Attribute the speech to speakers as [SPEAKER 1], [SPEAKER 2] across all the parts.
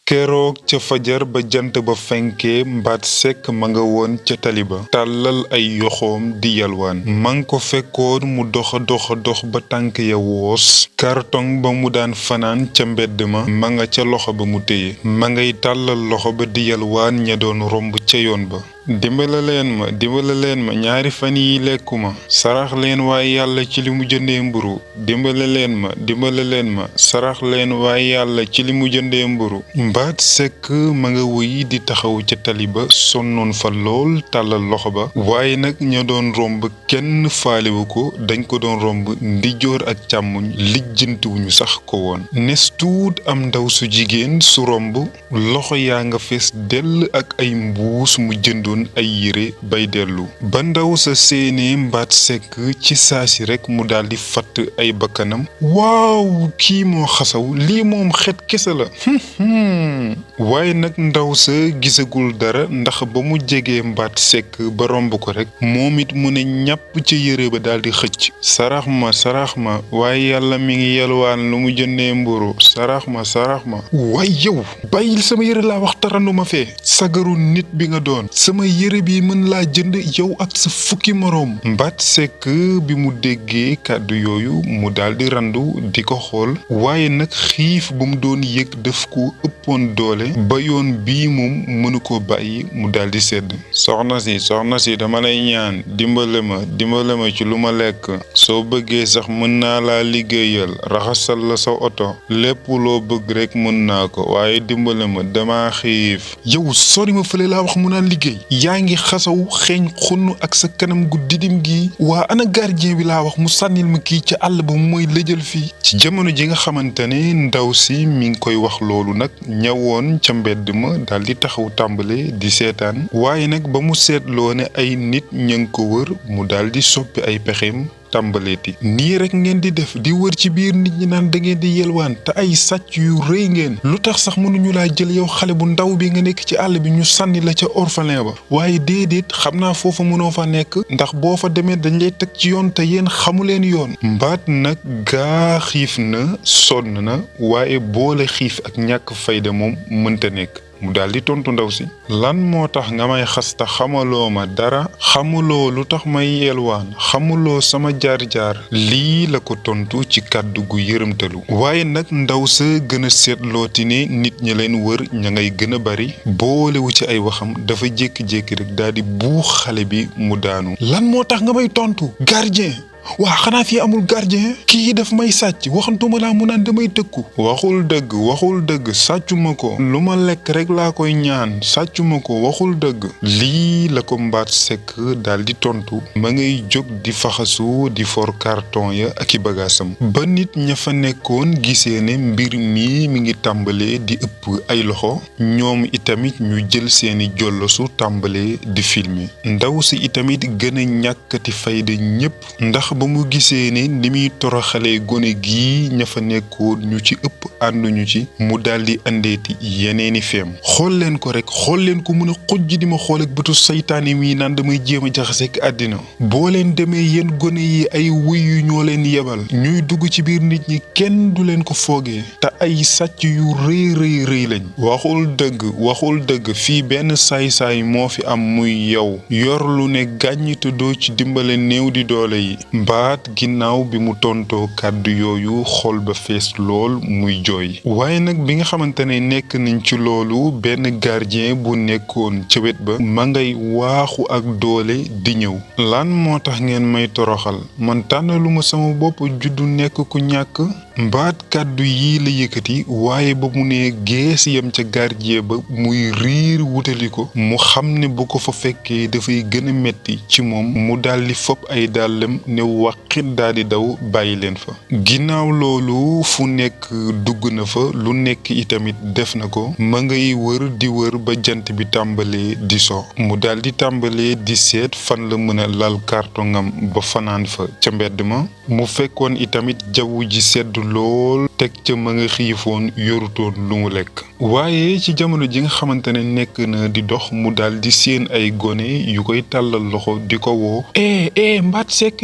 [SPEAKER 1] keroog ca fajar ba jant ba fenkee Mbaat Seck ma nga woon ca tali ba tàllal ay yoxoom di yalwaan man ko fekkoon mu doxa dox ba tànk ya woos karton ba mu daan fanaan ca mbedd ma nga ca loxo ba mu téye ma ngay tàllal loxo ba di yalwaan ña doon romb ca yoon ba dimbale leen ma ñaari fan yi lekkuma sarax leen waaye yàlla ci li mu jëndee mburu dimbale leen ma sarax leen waaye yàlla ci li mu jëndee mburu Mbaat Seck ma nga wuy di taxaw ca tali ba sonnoon fa lool tàllal loxo ba waaye nag ña doon romb kenn faalewu ko dañ ko doon romb ndijoor ak càmmuñ lijjantiwuñu sax ko woon nes tuut am ndaw su jigéen su romb loxo yaa nga fees dell ak ay mbuus mu jëndoon ay yére bay dellu ba ndaw sa séenee Mbaat Seck ci saasi rekk mu daldi fatt ay bakkanam waaw kii moo xasaw lii moom xet kese la waaye nag ndaw sa gisagul dara ndax ba mu jegee Mbaat Seck ba romb ko rekk moom it mu ne ñàpp ca yére ba daldi xëcc sarax ma waaye yàlla mi ngi yalwaan lu mu jëndee mburu sarax ma waaye yow bàyyil sama yére laa wax taranduma fee sagaru nit bi nga doon sama yére bi mën laa jënd yow ak sa fukki moroom Mbaat Seck bi mu déggee kàddu yooyu mu daldi randu di ko xool waaye nag xiif bu mu doon yëg daf ko ëppoon doole ba yoon bii moom mënu ko bàyyi mu daldi sedd soxna si dama lay ñaan dimbale ma ci lu ma lekk soo bëggee sax mën naa laa liggéeyal raxasal la sa oto lépp loo bëgg rekk mën naa ko waaye dimbale ma dama xiif yow sori ma fële laa wax mu naan liggéey yaa ngi xasaw xeeñ xunn ak sa kanam gu didim gi waa ana gardien bi laa wax mu sànnil ma kii ca àll ba mooy lëjal fii ci jamono ji nga xamante ne ndaw si mi ngi koy wax loolu nag ñawoon ca mbedd ma daldi taxaw tàmbale di seetaan waaye nag ba mu seetloo ne ay nit ña ngi ko wër mu daldi soppi ay pexeem tàmbaleeti nii rek ngeen di def di wër ci biir nit ñi naan da ngeen di yelwaan te ay sàcc yu rëy ngeen lu tax sax mënuñu laa jël yow xale bu ndaw bi nga nekk ci àll bi ñu sànni la ca orphelin ba waaye déedéet xam naa foofa mënoo fa nekk ndax boo fa demee dañ lay teg ci yoon te yéen xamuleen yoon Mbaat nag gaa xiif na sonn na waaye boole xiif ak ñàkk fayda moom mënta nekk mu daldi tontu ndaw si lan moo tax nga may xas te xamaloo ma dara xamuloo lu tax may yelwaan xamuloo sama jaar-jaar lii la ko tontu ci kàddu gu yërëmtalu waaye nag ndaw sa gën a seetlooti ne nit ñi leen wër ña ngay gën a bari boolewu ci ay waxam dafa jékki-jékki rek daldi buux xale bi mu daanu lan moo tax nga may tontu gardien waa xanaa fii amul gardien kii daf may sàcc waxantuma laa mu naan damay tëkku waxul dëgg sàccuma ko lu ma lekk rek laa koy ñaan sàccuma ko waxul dëgg lii la ko Mbaat Seck daldi tontu ma ngay jóg di faxasu di for carton ya ak i bagaasam ba nit ña fa nekkoon gisee ne mbir mi ngi tàmbalee di ëpp ay loxo ñoom itamit ñu jël seeni jollosu tàmbalee di filmer ndaw si itamit gën a ñàkkati fayda ñépp ndax ba mu gisee ne ni muy toroxalee gone gii ña fa nekkoon ñu ci ëpp ànduñu ci mu daldi andeeti yeneeni feem xool leen ko mën a xujj di ma xool ak bëtu saytaane mi naan damay jéem a jaxaseek àddina boo leen demee yéen gone yi ay wuy yu ñoo leen yebal ñuy dugg ci biir nit ñi kenn du leen ko foogee te ay sàcc yu rëy lañ waxul dëgg fii benn saay-saay moo fi am muy yow yor lu ne gàññi te doo ci dimbale néew di doole yi Mbaat ginnaaw bi mu tontoo kàddu yooyu xol ba fees lool muy jooy waaye nag bi nga xamante ne nekk nañ ci loolu benn gardien bu nekkoon ca wet ba ma ngay waaxu ak doole di ñëw lan moo tax ngeen may toroxal man tànnaluma sama bopp juddu nekk ku ñàkk Mbaat kàddu yii la yëkkati waaye ba mu ne gees yam ca gardien ba muy riir wutali ko mu xam ne bu ko fa fekkee dafay gën a metti ci moom mu daldi fopp ay dàllam ne waqit daldi daw bàyyi leen fa ginnaaw loolu fu nekk dugg na fa lu nekk itamit def na ko ma ngay wër ba jant bi tàmbalee di so mu daldi tàmbalee di seet fan la mën a lal kartongam ba fanaan fa ca mbedd ma mu fekkoon itamit jaww ji sedd lool teg ca ma nga xiifoon yorutoon lu mu lekk. waaye ci jamono ji nga xamante ne nekk na di dox mu daal di seen ay gone yu koy tàllal loxo di ko woo Mbaat Seck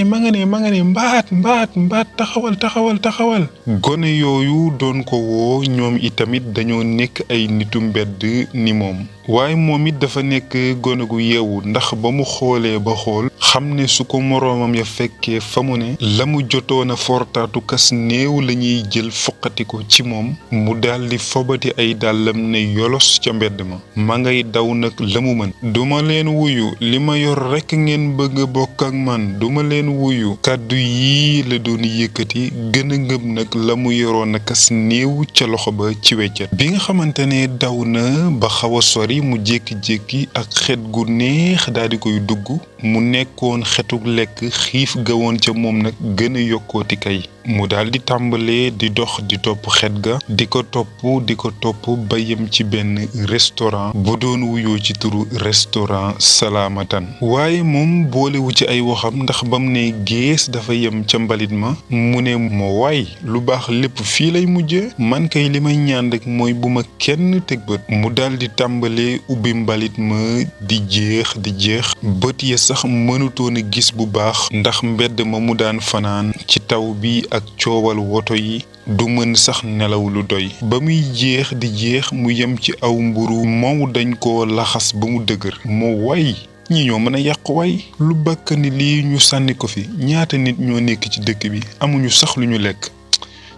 [SPEAKER 1] ma nga ne mbaat taxawal gone yooyu doon ko woo ñoom itamit dañoo nekk ay nitu mbedd ni moom. waaye moom it dafa nekk gone gu yeewu ndax ba mu xoolee ba xool xam ne su ko moroomam ya fekkee fa mu ne la mu jotoon a fortaatu kas néew la ñuy jël foqati ko ci moom mu daldi fobati ay dàllam ne yolos ca mbedd ma ngay daw nag la mu mën. duma leen wuyu li ma yor rekk ngeen bëgg a bokk ak man duma leen wuyu kàddu yii la doon yëkkati gën a ngëb nag la mu yoroon a kas néew ca loxo ba ci weccet bi nga xamante ne daw na ba xaw a sori mu jékki-jékki ak xet gu neex daal di koy dugg mu nekkoon xetuk lekk xiif gawoon ca moom nag gën a yokkooti kay mu daal di tàmbalee di dox di topp xet ga di ko topp ba yem ci benn restaurant bu doon wuyoo ci turu restaurant Salaamatan. waaye moom boolewu ci ay waxam ndax bam ne gees dafa yem ca mbalit ma mu ne moo waay lu baax lépp fii lay mujje man kay li may ñaan rek mooy bu ma kenn teg bët. mu daal di tàmbalee ubbi mbalit ma di jeex bët ya sax mënutoon a gis bu baax ndax mbedd ma mu daan fanaan ci taw bi ak coowal woto yi du mën sax nelaw lu doy. ba muy jeex di jeex mu yem ci aw mburu moomu dañ ko laxas ba mu dëgër moo way ñi ñoo mën a yàq way lu bakkani lii ñu sànni ko fi ñaata nit ñoo nekk ci dëkk bi amuñu sax lu ñu lekk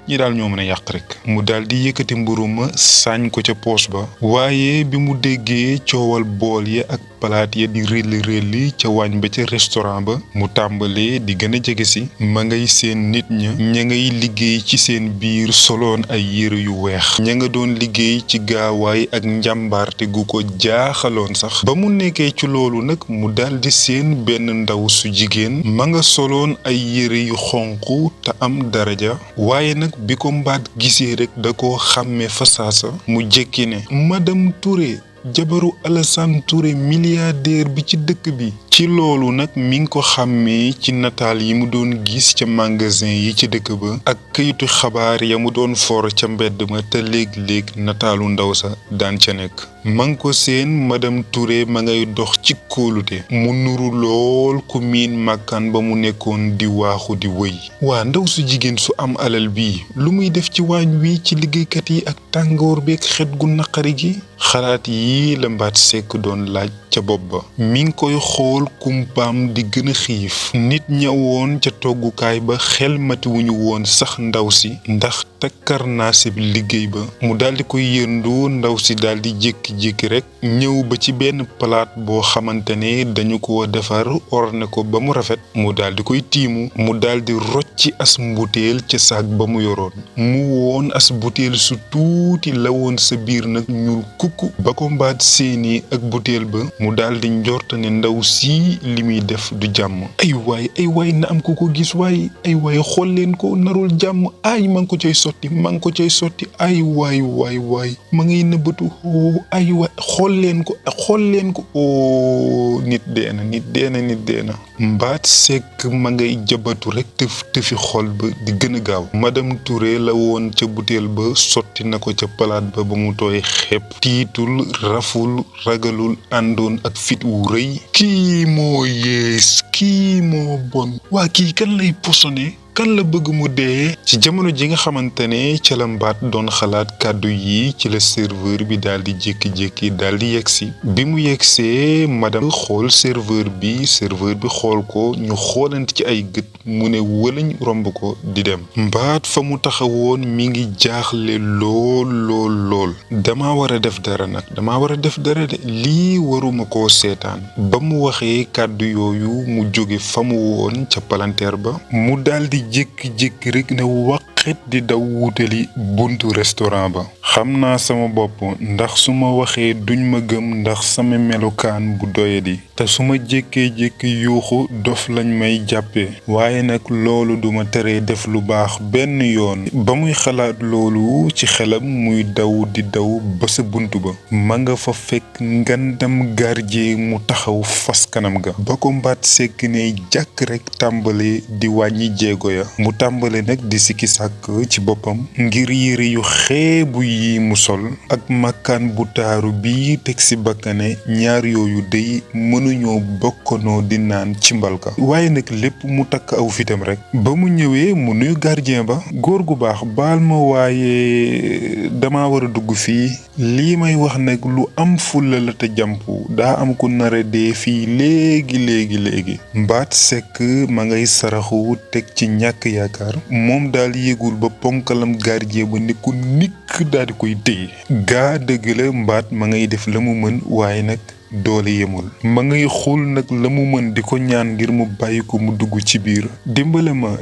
[SPEAKER 1] ñi daal ñoo mën a yàq rek. mu daal di yëkkati mburu ma saañ ko ca poos ba waaye bi mu déggee coowal bool ya ak palaat ya di réli ca waañ ba ca restaurant ba mu tàmbalee di gën a jege si ma ngay seen nit ña ngay liggéey ci seen biir soloon ay yére yu weex ña nga doon liggéey ci gaawaay ak njàmbaarte gu ko jaaxaloon sax. ba mu nekkee ci loolu nag mu daldi seen benn ndaw su jigéen ma nga soloon ay yére yu xonq te am daraja waaye nag bi ko Mbaat gisee rek da ko xàmmee fa saasa mu jékki ne madame Touré jabaru Alassane Touré milliardaire bi ci dëkk bi. ci loolu nag mi ngi ko xàmmee ci nataal yi mu doon gis ca magasin yi ci dëkk ba ak këyitu xabaar ya mu doon for ca mbedd ma te léeg-léeg nataalu ndaw sa daan ca nekk. ma ngi ko seen madame Touré ma ngay dox ci kóolute mu nuru lool ku miin màkkaan ba mu nekkoon di waaxu di wëy. waa ndaw su jigéen su am alal bii lu muy def ci waañ wi ci liggéeykat yi ak tàngoor beeg xet gu naqari gi. xalaat yi la Mbaat Seck doon laaj ca bopp ba mi ngi koy xool kumpaam di gën a xiif. nit ñëwoon ca toggukaay ba xel matiwuñu woon sax ndaw si ndax takkarnaase bi liggéey ba mu daldi koy yëndu ndaw si daldi jékki-jékki rek ñëw ba ci benn palaat boo xamante ne dañu ko defar orne ko ba mu rafet mu daldi koy tiimu mu daldi rocci as mbutéel ca saak ba mu yoroon mu woon as butéel su tuuti la woon sa biir nag ñuul kukku ba ko Mbaat seeni ak butéel ba mu daldi njort ne ndaw si li muy def du jàmm. ay waay na am ku ko gis waay ay waay xool leen ko narul jàmm ay ma ngi ko cay sotti ay waay ma ngay nëbbatu ay waay xool leen ko nit deena Mbaat Seck ma ngay jabatu rek tëfi xol ba di gën a gaaw. madame Touré la woon ca butéel ba sotti na ko ca palaat ba mu tooy xepp tiitul raful ragalul àndoon ak fit wu rëy. kii moo yées kii moo bon waa kii kan lay posone kan la bëgg mu dee. ci jamono ji nga xamante ne ca la Mbaat doon xalaat kàddu yi ci la serveur bi daal di jékki-jékki daal di yegsi. bi mu yegsee madame xool serveur bi xool ko ñu xoolante ci ay gët mu ne wëlañ romb ko di dem. Mbaat fa mu taxawoon mi ngi jaaxle lool dama war a def dara de lii waruma koo seetaan. ba mu waxee kàddu yooyu mu jóge fa mu woon ca palanteer ba mu daldi jékki-jékki rek ne waqet di daw wutali buntu restaurant ba. xam naa sama bopp ndax su ma waxee duñ ma gëm ndax sama melokaan bu doyadi te su ma jékkee-jékki yuuxu dof lañ may jàppee waaye nag loolu duma teree def lu baax benn yoon. ba muy xalaat loolu ci xelam muy daw di daw ba sa buntu ba ma nga fa fekk ngandam gardien mu taxaw fas kanam ga. ba ko Mbaat Seck ne jàkk rek tàmbale di wàññi jéego ya mu tàmbale nag di sikki sàkk ak ci boppam ngir yére yu xeebu yi mu sol ak makkaan bu taaru bi teg ci bakkane ñaar yooyu dey mënuñoo bokkanoo di naan ci mbalka waaye nag lépp mu takk aw fitam rek ba mu ñëwee mu nuyu gardien ba góor gu baax baal ma waaye dama war a dugg fii lii may wax nag lu am fulla la te jàmpu daa am ku nara dee fii léegi Mbaat Seck ma ngay saraxu teg ci ñàkk yaakaar moom daal yégul ba ponkalam gardien ba ni ku nikk daal di koy téye gaa dëgg la Mbaat ma ngay def la mu mën waaye nag doole yemul ma ngay xul nag la mu mën di ko ñaan ngir mu bàyyi ko mu dugg ci biir dimbale ma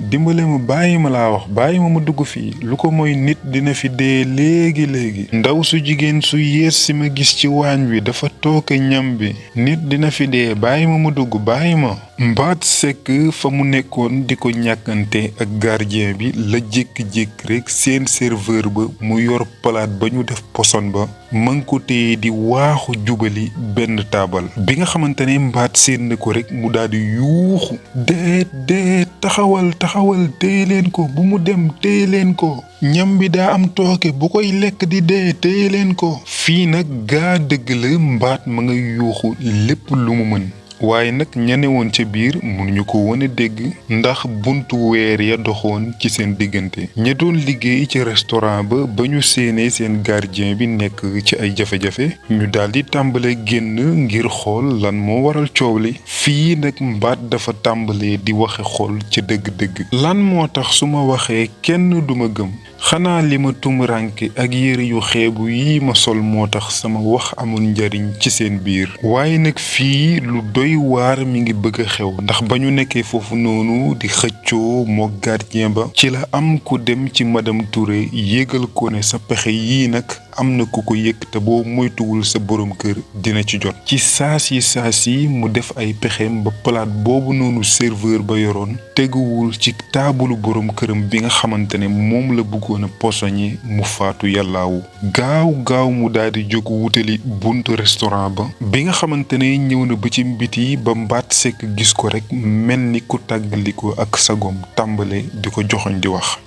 [SPEAKER 1] bàyyi ma laa wax bàyyi ma dugg fii lu ko mooy nit dina fi dee léegi ndaw su jigéen su yees si ma gis ci waañ wi dafa tooke ñam bi nit dina fi dee bàyyi ma dugg bàyyi ma Mbaat Seck fa mu nekkoon di ko ñàkkante ak gardien bi la jékki-jékki rek seen serveur ba mu yor palaat ba ñu def poson ba man ko téye di waaxu jubali benn taabal bi nga xamante ne Mbaat seen na ko rek mu daal di yuuxu déet taxawal téye leen ko bu mu dem téye leen ko ñam bi daa am tooke bu koy lekk di dee téye leen ko fii nag gaa dëgg la Mbaat ma nga yuuxu lépp lu mu mën waaye nag ñane woon ca biir mënuñu ko woon a dégg ndax buntu weer ya doxoon ci seen diggante ña doon liggéey ci restaurant ba ñu séenee seen gardien bi nekk ci ay jafe-jafe ñu daldi tàmbale génn ngir xool lan moo waral coow li fii nag Mbaat dafa tàmbalee di waxe xool ca dëgg-dëgg lan moo tax su ma waxee kenn duma gëm xanaa li ma tumuranke ak yére yu xeebu yi ma sol moo tax sama wax amul njariñ ci seen biir waaye nag fii lu doy waar mi ngi bëgg a xew ndax ba ñu nekkee foofu noonu di xëccoo moo gardien ba ci la am ku dem ci madame Touré yégal ko ne sa pexe yii nag am na ku ko yëg te boo moytuwul sa borom kër dina ci jot ci saasi mu def ay pexeem ba palaat boobu noonu serveur ba yoroon teguwul ci taabulu borom këram bi nga xamante ne moom la bëggoon a posoñe mu faatu yàllaawu gaaw mu daal di jóg wutali buntu restaurant ba bi nga xamante ne ñëw na ba ci mbiti ba Mbaat Seck gis ko rek mel ni ku tàggaliko ak sagom tàmbale di ko joxoñ di wax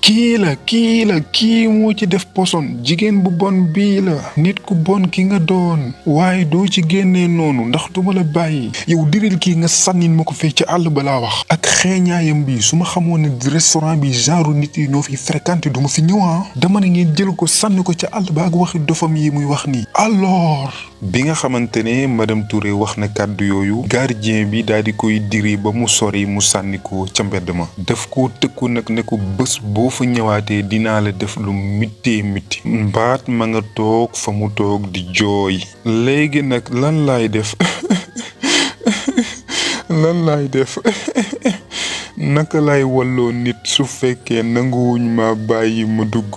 [SPEAKER 1] kii moo ci def poson jigéen bu bon bii la nit ku bon ki nga doon waaye doo ci génnee noonu ndax duma la bàyyi yow diril kii nga sànnin ma ko fee ci àll ba laa wax ak xeeñaayam bi su ma xamoon ne restaurant bi genre nit yi ñoo fi fréquenté du ma fi ñëwaa dama ne ngeen jël ko sànni ko ci àll ba ak waxi dofam yi muy wax nii alors bi nga xamante ne madame Touré wax na kàddu yooyu gardien bi daal di koy diri ba mu sori mu sànni ko ca mbedd ma daf ko tëkku nag ne ko bés boo fa ñëwaatee dinaa la def lu mitti Mbaat ma nga toog fa mu toog di jooy léegi nag lan laay def naka lay walloo nit su fekkee nanguwuñ ma bàyyi ma dugg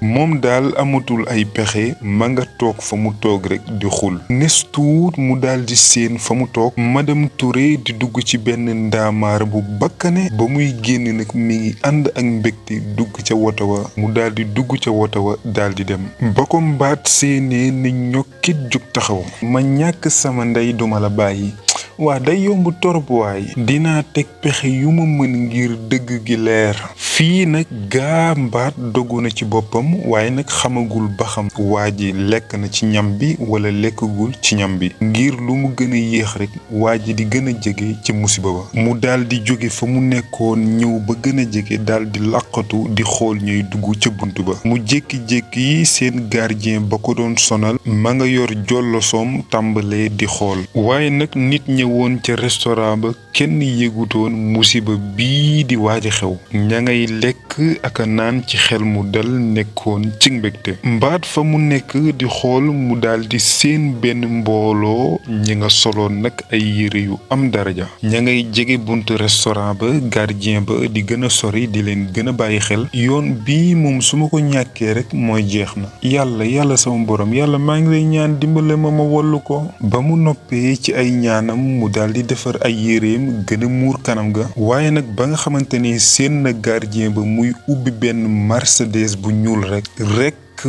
[SPEAKER 1] moom daal amatul ay pexe ma nga toog fa mu toog rek di xul nes tuut mu daal di seen fa mu toog madame Touré di dugg ci benn ndaamaar bu bakkane ba muy génn nag mi ngi ànd ak mbégte dugg ca woto wa mu daal di dugg ca woto wa daal di dem ba ko Mbaat seenee ni ñokkit jug taxaw ma ñàkk sama ndey duma la bàyyi waa day yomb torop waay dinaa teg pexe yu ma mën ngir dëgg gi leer fii nag gaa Mbaat dogu na ci boppam waaye nag xamagul ba xam waa ji lekk na ci ñam bi wala lekkagul ci ñam bi ngir lu mu gën a yéex rek waa ji di gën a jege ci musiba ba mu daal di jóge fa mu nekkoon ñëw ba gën a jege daal di làqatu di xool ñuy dugg ca bunt ba mu jékki-jékki seen gardien ba ko doon sonal ma nga yor jollosoom tàmbalee di xool waaye nag nit woon ca restaurant ba kenn yëgutoon musiba bii di waaj a xew ña ngay lekk ak a naan ci xel mu dal nekkoon ci mbégte Mbaat fa mu nekk di xool mu daldi seen benn mbooloo ñi nga soloon nag ay yére yu am daraja ña ngay jege buntu restaurant ba gardien ba di gën a sori di leen gën a bàyyi xel yoon bii moom su ma ko ñàkkee rek mooy jeex na yàlla sama borom yàlla maa ngi lay ñaan dimbale ma wallu ko ba mu noppee ci ay ñaanam mu daldi defar ay yéreem gën a muur kanam ga waaye nag ba nga xamante ne seen na gardien ba muy ubbi benn Mercedes bu ñuul rek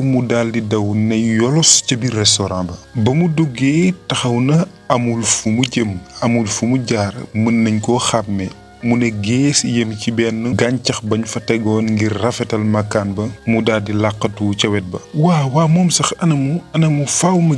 [SPEAKER 1] mu daldi daw ne yolos ca biir restaurant ba mu duggee taxaw na amul fu mu jëm amul fu mu jaar mën nañ koo xàmme mu ne gees yem ci benn gàncax bañ fa tegoon ngir rafetal màkkaan ba mu daldi làqatu ca wet ba. waa moom sax anamu faaw ma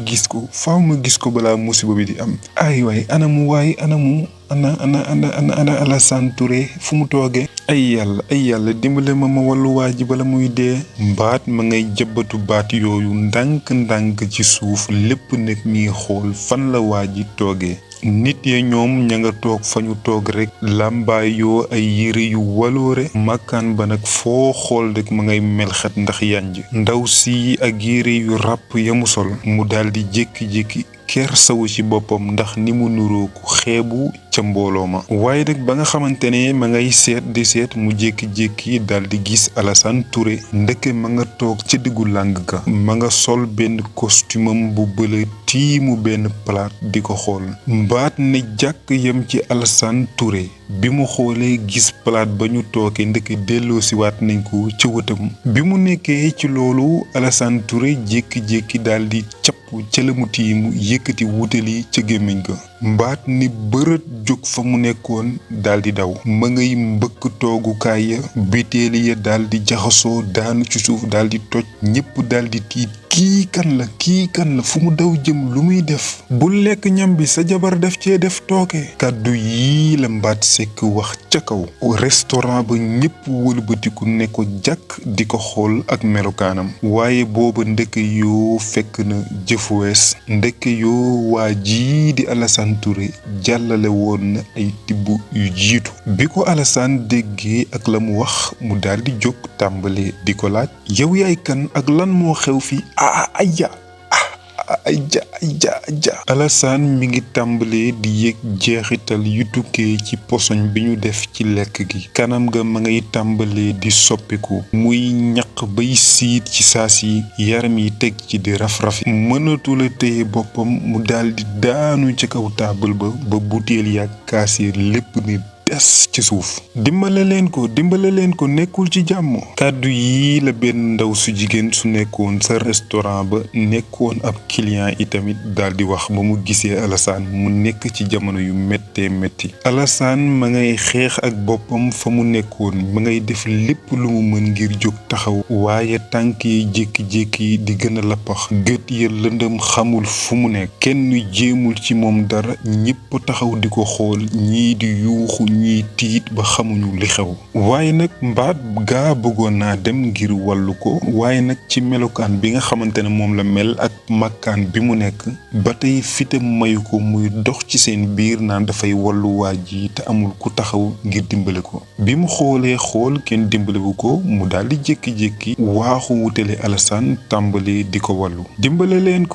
[SPEAKER 1] gis ko balaa musiba bi di am. ay waay anamu ana Alassane Touré fu mu toogee. ay yàlla dimbale ma wallu waa ji bala muy dee. mbaat ma ngay jëbbatu baat yooyu ndànk ci suuf lépp nag mi xool fan la waa ji toogee. nit ya ñoom ña nga toog fa ñu toog rek làmbaayoo ay yére yu waloore màkkaan ba nag foo xool rek ma ngay melxet ndax yanj ndaw si ak yére yu ràpp ya mu sol mu daldi jékki-jékki kersawu ci boppam ndax ni mu nuroo ku xeebu ca mbooloo ma. waaye nag ba nga xamante ne ma ngay seet mu jékki-jékki daldi gis Alassane Touré ndeke ma nga toog ca diggu làng ga ma nga sol benn costume bu bëla tiimu benn palaat di ko xool. mbaat ne jàkk yem ci Alassane Touré bi mu xoolee gis palaat ba ñu tooke ndeke delloosiwaat nañ ko ca wëtam. bi mu nekkee ci loolu Alassane Touré jékki-jékki daldi capp ca la mu tiimu yëkkati wutali ca gémmiñ ga. mbaat ni bërët jóg fa mu nekkoon daldi daw ma ngay mbëkk toogukaay ya bitéeli ya daldi jaxasoo daanu ci suuf daldi toj ñépp daldi tiit. kii kan la fu mu daw jëm lu muy def bul lekk ñam bi sa jabar def cee def tooke. kàddu yii la Mbaat Seck wax ca kaw restaurant ba ñépp wëlbatiku ne ko jàkk di ko xool ak melokaanam. waaye booba ndeke yoo fekk na jëf wees ndeke yoo waa jii di Alassane Touré jàllale woon na ay tibb yu jiitu. bi ko Alassane déggee ak la mu wax mu daldi jóg tàmbalee di ko laaj yow yaay kan ak lan moo xew fi ayja Alassane mi ngi tàmbalee di yëg jeexital yu tukkee ci posoñ bi ñu def ci lekk gi. kanam ga ma ngay tàmbalee di soppiku muy ñaq bay siit ci saas yi yaram yi teg ci di raf-rafi mënatula téye boppam mu daldi daanu ci kaw taabal ba butéel yaak kaas yi lépp ni des ci suuf. dimbale leen ko nekkul ci jàmm. kàddu yii la benn ndaw su jigéen su nekkoon sa restaurant ba nekkoon ab client itamit daldi wax ba mu gisee Alassane mu nekk ci jamono yu méttee métti. Alassane ma ngay xeex ak boppam fa mu nekkoon ma ngay def lépp lu mu mën ngir jóg taxaw waaye tànk yi jékki-jékki di gën a lappax gët ya lëndëm xamul fu mu nekk kenn jéemul ci moom dara ñépp taxaw di ko xool ñii di yuuxu ñii tiit ba xamuñu li xew. waaye nag mbaat gaa bëggoon naa dem ngir wàllu ko waaye nag ci melokaan bi nga xamante ne moom la mel ak makkaan bi mu nekk ba tey fitam mayu ko muy dox ci seen biir naan dafay wàllu waa ji te amul ku taxaw ngir dimbale ko. bi mu xoolee xool kenn dimbalewu ko mu daldi jékki-jékki waaxu wutale Alassane tàmbali di ko wàllu. dimbale leen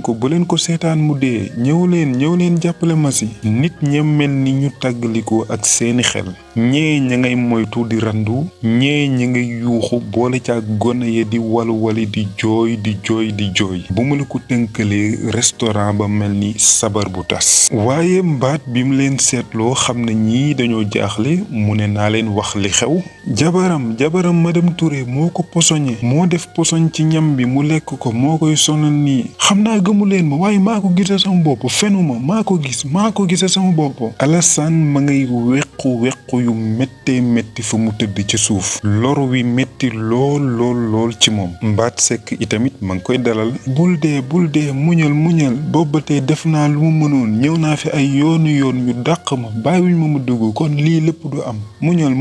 [SPEAKER 1] ko bu leen ko seetaan mu dee ñëw leen jàppale ma si. nit ña mel ni ñu tàggaliko ak seeni xel ñee ña ngay moytu di randu ñee ña ngay yuuxu boole ca gone ya di walwali di jooy bu mu la ko tënkalee restaurant ba mel ni sabar bu tas. waaye mbaat bi mu leen seetloo xam ne ñii dañoo jaaxle mu ne naa leen wax li xew. jabaram madame Touré moo ko posoñe moo def posoñ ci ñam bi mu lekk ko moo koy sonal nii xam naa gëmu leen ma waaye maa ko gisa sama bopp fenuma maa ko gisa sama bopp. Alassane ma ngay wequ yu méttee métti fa mu tëdd ci suuf lor wi métti lool ci moom. Mbaat Seck itamit ma ngi koy dalal bul dee muñal boobu ba tey def naa lu mu mënoon ñëw naa fi ay yoon ñu dàq ma bàyyiwuñ ma mu dugg kon lii lépp du am muñal.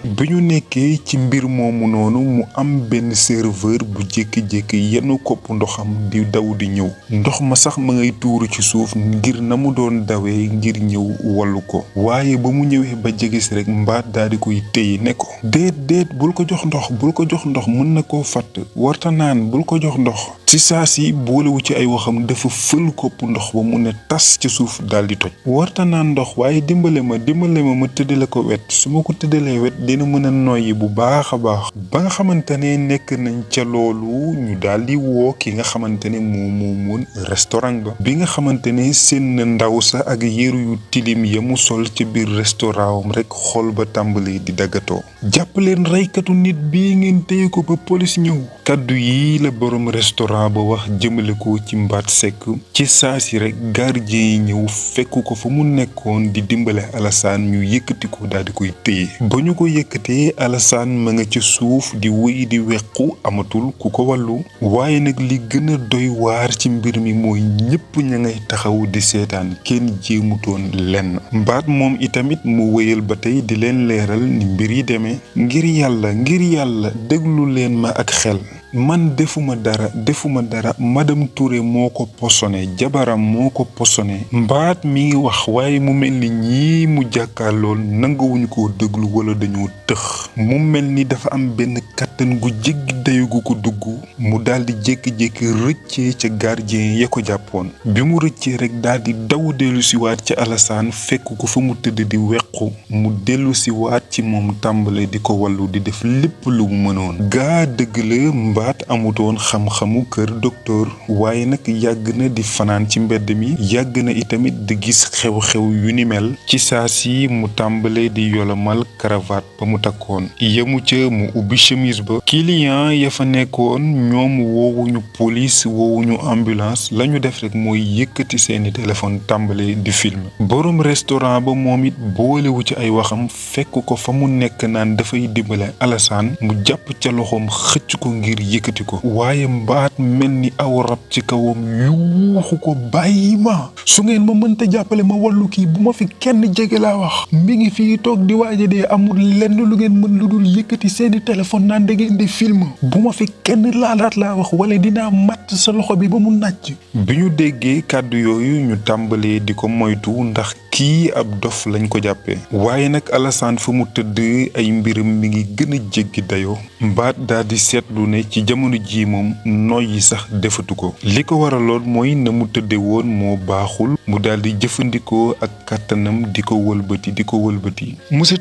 [SPEAKER 1] bi ñu nekkee ci mbir moomu noonu mu am benn serveur bu jékki-jékki yenn kopp ndoxam di daw di ñëw ndox ma sax ma ngay tuuru ci suuf ngir na mu doon dawee ngir ñëw wallu ko. waaye ba mu ñëwee ba jegis rek mbaat daal di koy téye ne ko déet bul ko jox ndox mën na koo fàtt warta naan bul ko jox ndox. ci saa si boolewu ci ay waxam dafa fël kopp ndox ba mu ne tas ci suuf daal di toj. warta naan ndox waaye dimbale ma ma tëddale ko wet su ma ko tëddalee wet dina mën a noyyi bu baax a baax. ba nga xamante ne nekk nañ ca loolu ñu daal di woo ki nga xamante ne moomoon restaurant ba. bi nga xamante ne seen ndaw sa ak yéru yu tilim ya mu sol ci biir restaurant am rek xol ba tàmbali di daggatoo. jàpp leen reykatu nit bii ngeen téye ko ba police ñëw. kaddu yii la borom restaurant restaurant ba wax jëmale ko ci Mbaat Seck ci saa si rek gardien yi ñëw fekk ko fa mu nekkoon di dimbale Alassane ñu yëkkati ko daal di koy téye ba ñu ko yëkkatee Alassane ma nga ca suuf di wéy di wequ amatul ku ko wàllu waaye nag li gën a doy waar ci mbir mi mooy ñëpp ña ngay taxaw di seetaan kenn jéemutoon lenn Mbaat moom itamit mu wéyal ba tey di leen leeral ni mbir yi demee ngir yàlla déglu leen ma ak xel man defuma dara madame Touré moo ko posone jabaram moo ko posone Mbaat mi ngi wax waaye mu mel ni ñii mu jàkkaarlool nanguwuñu ko déglu wala dañoo tëx mu mel ni dafa am benn kàttan gu jéggi dayu gu ko dugg mu daldi jékki-jékki rëccee ca gardien ya ko jàppoon bi mu rëccee rek daldi daw dellu si waat ci Alassane fekk ko fa mu tëdd di wequ mu dellu si waat ci moom tàmbale di ko wallu di def lépp lu mu mënoon gaa dëgg la Mbaat amutoon xam-xamu kër docteur waaye nag yàgg na di fanaan ci mbedd mi yàgg na itamit di gis xew-xew yu ni mel ci saa si mu tàmbale di yolomal cravate ba mu takkoon yemu ca mu ubbi chemise ba client ya fa nekkoon ñoom woowuñu police woowuñu ambulance lañu def rek mooy yëkkati seeni téléphone tàmbale di film borom restaurant ba moom it boolewu ci ay waxam fekk ko fa mu nekk naan dafay dimbale Alassane mu jàpp ca loxoom xëcc ko ngir yëkkati ko waaye Mbaat mel ni aw rab ci kawam yuuxu ko bàyyi ma su ngeen ma mënta jàppale ma wallu kii bu ma fi kenn jege laa wax mi ngi fii toog di waaja dee amul lenn lu ngeen mën lu dul yëkkati seeni téléphone naan da ngeen di film bu ma fi kenn laalaat laa wax wala dinaa matt sa loxo bi ba mu nàcc bi ñu déggee kàddu yooyu ñu tàmbalee di ko moytu ndax kii ab dof lañ ko jàppee waaye nag Alassane fa mu tëdd ay mbiram mi ngi gën a jéggi dayoo Mbaat daal di seetlu ne ci jamono ji moom noyyi sax defatu ko li ko waraloon mooy na mu tëdde woon moo baaxul mu daal di jëfandikoo ak kàttanam di ko wëlbati monsieur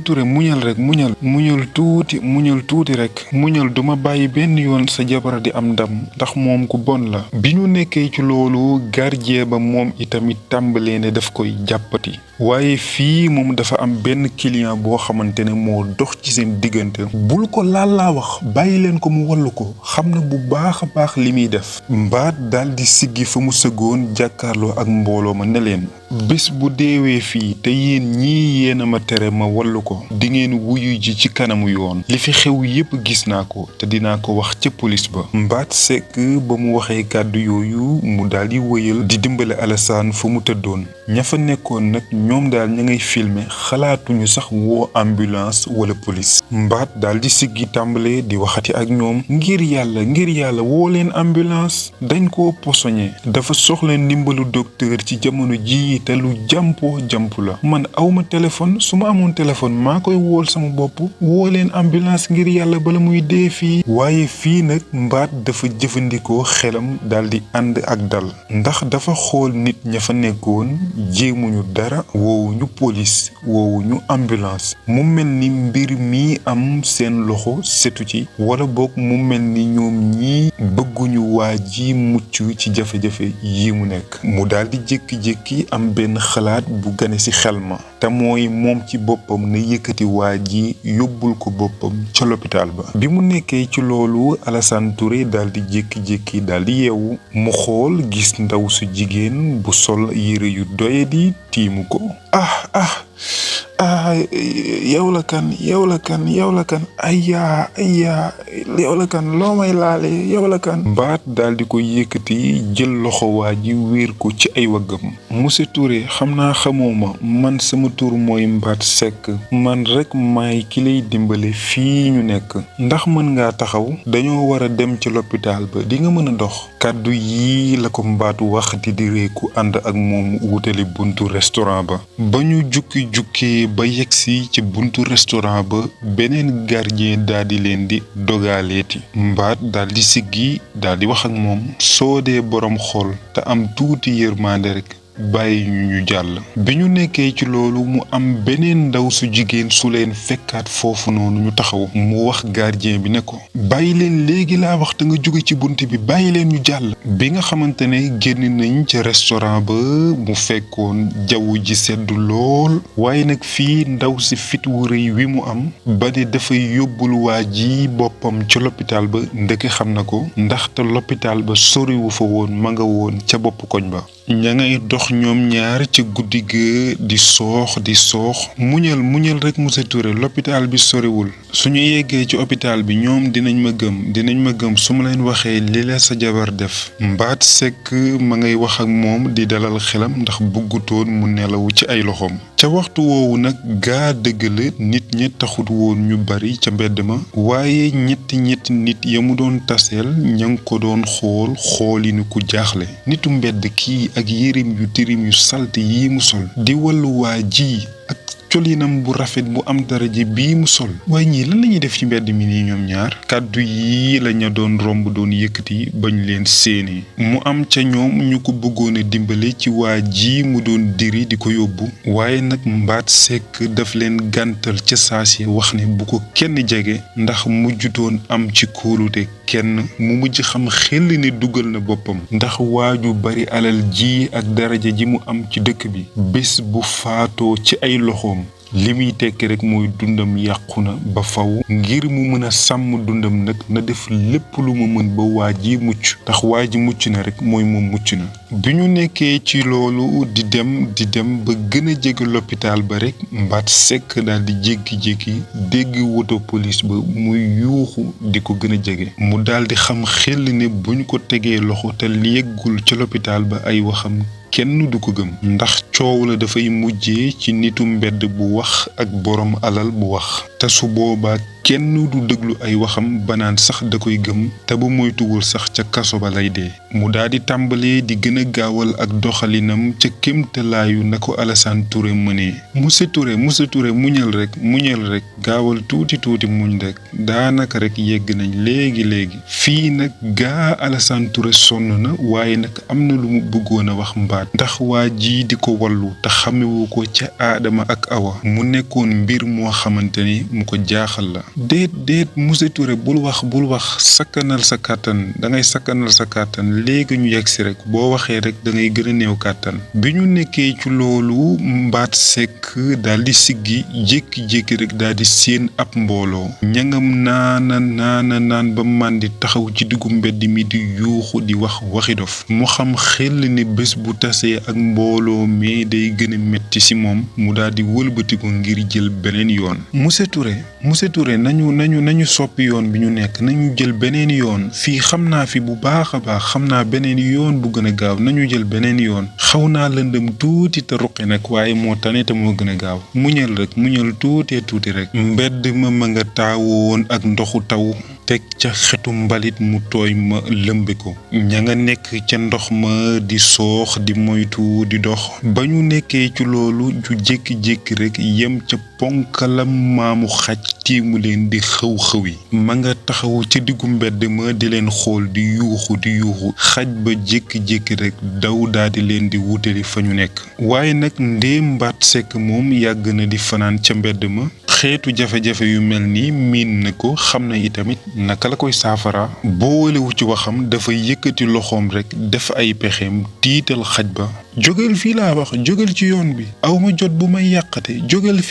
[SPEAKER 1] Touré muñal rek muñal tuuti rek muñal duma bàyyi benn yoon sa jabar di am ndam ndax moom ku bon la bi ñu nekkee ci loolu gardien ba moom itamit tàmbalee ne daf koy jàppati waaye fii moom dafa am benn client boo xamante ne moo dox ci seen diggante bul ko laal laa wax bàyyi leen ko mu wallu ko xam na bu baax a baax li muy def Mbaat daal di siggi fa mu sëggoon jàkkaarloo ak mbooloo ma ne leen bés bu deewee fii te yéen ñii yéen a ma tere ma wallu ko di ngeen wuyu ji ci kanamu yoon li fi xew yépp gis naa ko te dinaa ko wax ca police ba Mbaat Seck ba mu waxee kàddu yooyu mu daal di wëyal di dimbale Alassane fa mu tëddoon ña fa nekkoon nag ñoom daal ña ngay filmer xalaatuñu sax woo ambulance wala police Mbaat daal di siggi tàmbale di waxati ak ñoom ngir yàlla woo leen ambulance dañ koo posoñe dafa soxla ndimbalu docteur ci jamono ji te lu jàmp la man awma téléphone su ma amoon téléphone maa koy wool sama bopp woo leen ambulance ngir yàlla bala muy dee fii waaye fii nag Mbaat dafa jëfandikoo xelam daal di ànd ak dal ndax dafa xool nit ña fa nekkoon jéemuñu dara woowuñu police woowuñu ambulance mu mel ni mbir mi am seen loxo setu ci wala boog mu mel ni ñoom ñii bëgguñu waa ji mucc ci jafe-jafe yi mu nekk mu daal di jékki-jékki am benn xalaat bu gane ci xel ma te mooy moom ci boppam na yëkkati waa ji yóbbul ko boppam ca l'hôpital ba bi mu nekkee ci loolu Alassane Touré daal di jékki-jékki daal di yeewu mu xool gis ndaw su jigéen bu sol yére yu doyadi tiimu ko yow la kan ayya yow la kan loo may laale yow la kan Mbaat daal di ko yëkkati jël loxo waa ji wéer ko ci ay waggam monsieur Touré xam naa xamoo ma man sama tur mooy Mbaat Seck man rek maay ki lay dimbale fii ñu nekk ndax mën ngaa taxaw dañoo war a dem ci l'hôpital ba di nga mën a dox kàddu yii la ko Mbaat wax di direeku ànd ak moom wutali buntu restaurant ba ñu jukki ba yegsi ci buntu restaurant ba beneen gardien daal di leen di dogaaleeti Mbaat daal di siggi daal di wax ak moom soo dee boroom xol te am tuuti yërmande rek bàyyi ñu jàll. bi ñu nekkee ci loolu mu am beneen ndaw su jigéen su leen fekkaat foofu noonu ñu taxaw mu wax gardien bi ne ko bàyyi leen léegi laa wax te nga jóge ci bunt bi bàyyi leen ñu jàll. bi nga xamante ne génn nañ ca restaurant ba mu fekkoon jaww ji seddu lool waaye nag fii ndaw si fit wu rëy wi mu am ba ne dafay yóbbul waa ji boppam ca l'hôpital ba ndeke xam na ko ndaxte l'hôpital ba soriwu fa woon ma nga woon ca bopp koñ ba. ña ngay dox ñoom ñaar ca guddi ga di soox muñal rek monsieur Touré l'hôpital bi soriwul suñu yeggee ci hôpital bi ñoom dinañ ma gëm su ma leen waxee li la sa jabar def. Mbaat Seck ma ngay wax ak moom di dalal xelam ndax bëggutoon mu nelawu ci ay loxoom. ca waxtu woowu nag gaa dëgg la nit ña taxut woon ñu bari ca mbedd ma waaye ñetti nit ya mu doon taseel ña ngi ko doon xoolinu ku jaaxle. nitu mbedd kii ak yéreem yu tirim yu salte yi mu sol di wallu waa ji ak colinam bu rafet bu am daraja bii mu sol waaye ñii lan lañuy def ci mbedd mi nii ñoom ñaar. kàddu yi lañu doon romb doon yëkkati bañ leen séenee mu am ca ñoom ñu ko bëggoon a dimbale ci waa ji mu doon diri di ko yóbbu waaye nag Mbaat Seck daf leen gàntal ca saasi wax ne bu ko kenn jege ndax mujjutoon am ci kóolute kenn mu mujj xam xel ne dugal na boppam ndax waaju bari alal ji ak daraja ji mu am ci dëkk bi bés bu faatoo ci ay loxoom li muy tekki rek mooy dundam yàqu na ba faw ngir mu mën a sàmm dundam nag na def lépp lu mu mën ba waa ji mucc ndax waa ji mucc na rek mooy moom mucc na. bi ñu nekkee ci loolu di dem ba gën a jege l'hôpital ba rek Mbaat Seck daal di jékki-jékki dégg woto police ba muy yuuxu di ko gën a jege mu daal di xam xel ne buñ ko tegee loxo te yeggul ca l'hôpital ba ay waxam kenn du ko gëm ndax coow la dafay mujjee ci nitu mbedd bu wax ak borom alal bu wax te su boobaa kenn du déglu ay waxam banaan sax da koy gëm te ba moytuwul sax ca kaso ba lay dee. mu daal di tàmbalee di gën a gaawal ak doxalinam ca kéemtalaayu na ko Alassane Touré mënee. monsieur Touré muñal rek gaawal tuuti muñ rek daanaka rek yegg nañ léegi fii nag gaa Alassane Touré sonn na waaye nag am na lu mu bëggoon a wax Mbaat ndax waa ji di ko wallu te xamewu ko ca Aadama ak Awa mu nekkoon mbir moo xamante ni mu ko jaaxal la. déet monsieur Touré bul wax sakkanal sa kàttan dangay sakkanal sa kàttan léegi ñu yegg si rek boo waxee rek dangay gën a néew kàttan. bi ñu nekkee ci loolu Mbaat Seck daal di siggi jékki-jékki rek daal di séen ab mbooloo ñangam naan ba màndi taxaw ci diggu mbedd mi di yuuxu di wax waxi dof mu xam xel ni bés bu tasee ak mbooloo mais day gën a metti ci moom mu daal di wëlbatiku ngir jël beneen yoon. monsieur Touré nañu soppi yoon bi ñu nekk nañu jël beneen yoon fii xam naa fi bu baax a baax xam naa beneen yoon bu gën a gaaw nañu jël beneen yoon xaw naa lëndëm tuuti te ruqi nag waaye moo tane te moo gën a gaaw muñal tuuti rek. mbedd ma nga taawoon ak ndoxu taw teg ca xetu mbalit mu tooy ma lëmbe ko ña nga nekk ca ndox ma di soox di moytu di dox ba ñu nekkee ci loolu ju jékki-jékki rek yem ca ponkalam maamu xaj tiimu leen di xëw-xëwi ma nga taxaw ca diggu mbedd ma di leen xool di yuuxu xaj ba jékki-jékki rek daw daldi leen di wutali fa ñu nekk waaye nag ndéem Mbaat Seck moom yàgg na di fanaan ca mbedd ma xeetu jafe-jafe yu mel ni miin na ko xam na itamit naka la koy saafara boolewu ci waxam dafa yëkkati loxoom rek def ay pexeem tiital xaj ba jógal fii laa wax jógal ci yoon bi awma jot bu may yàqate jógal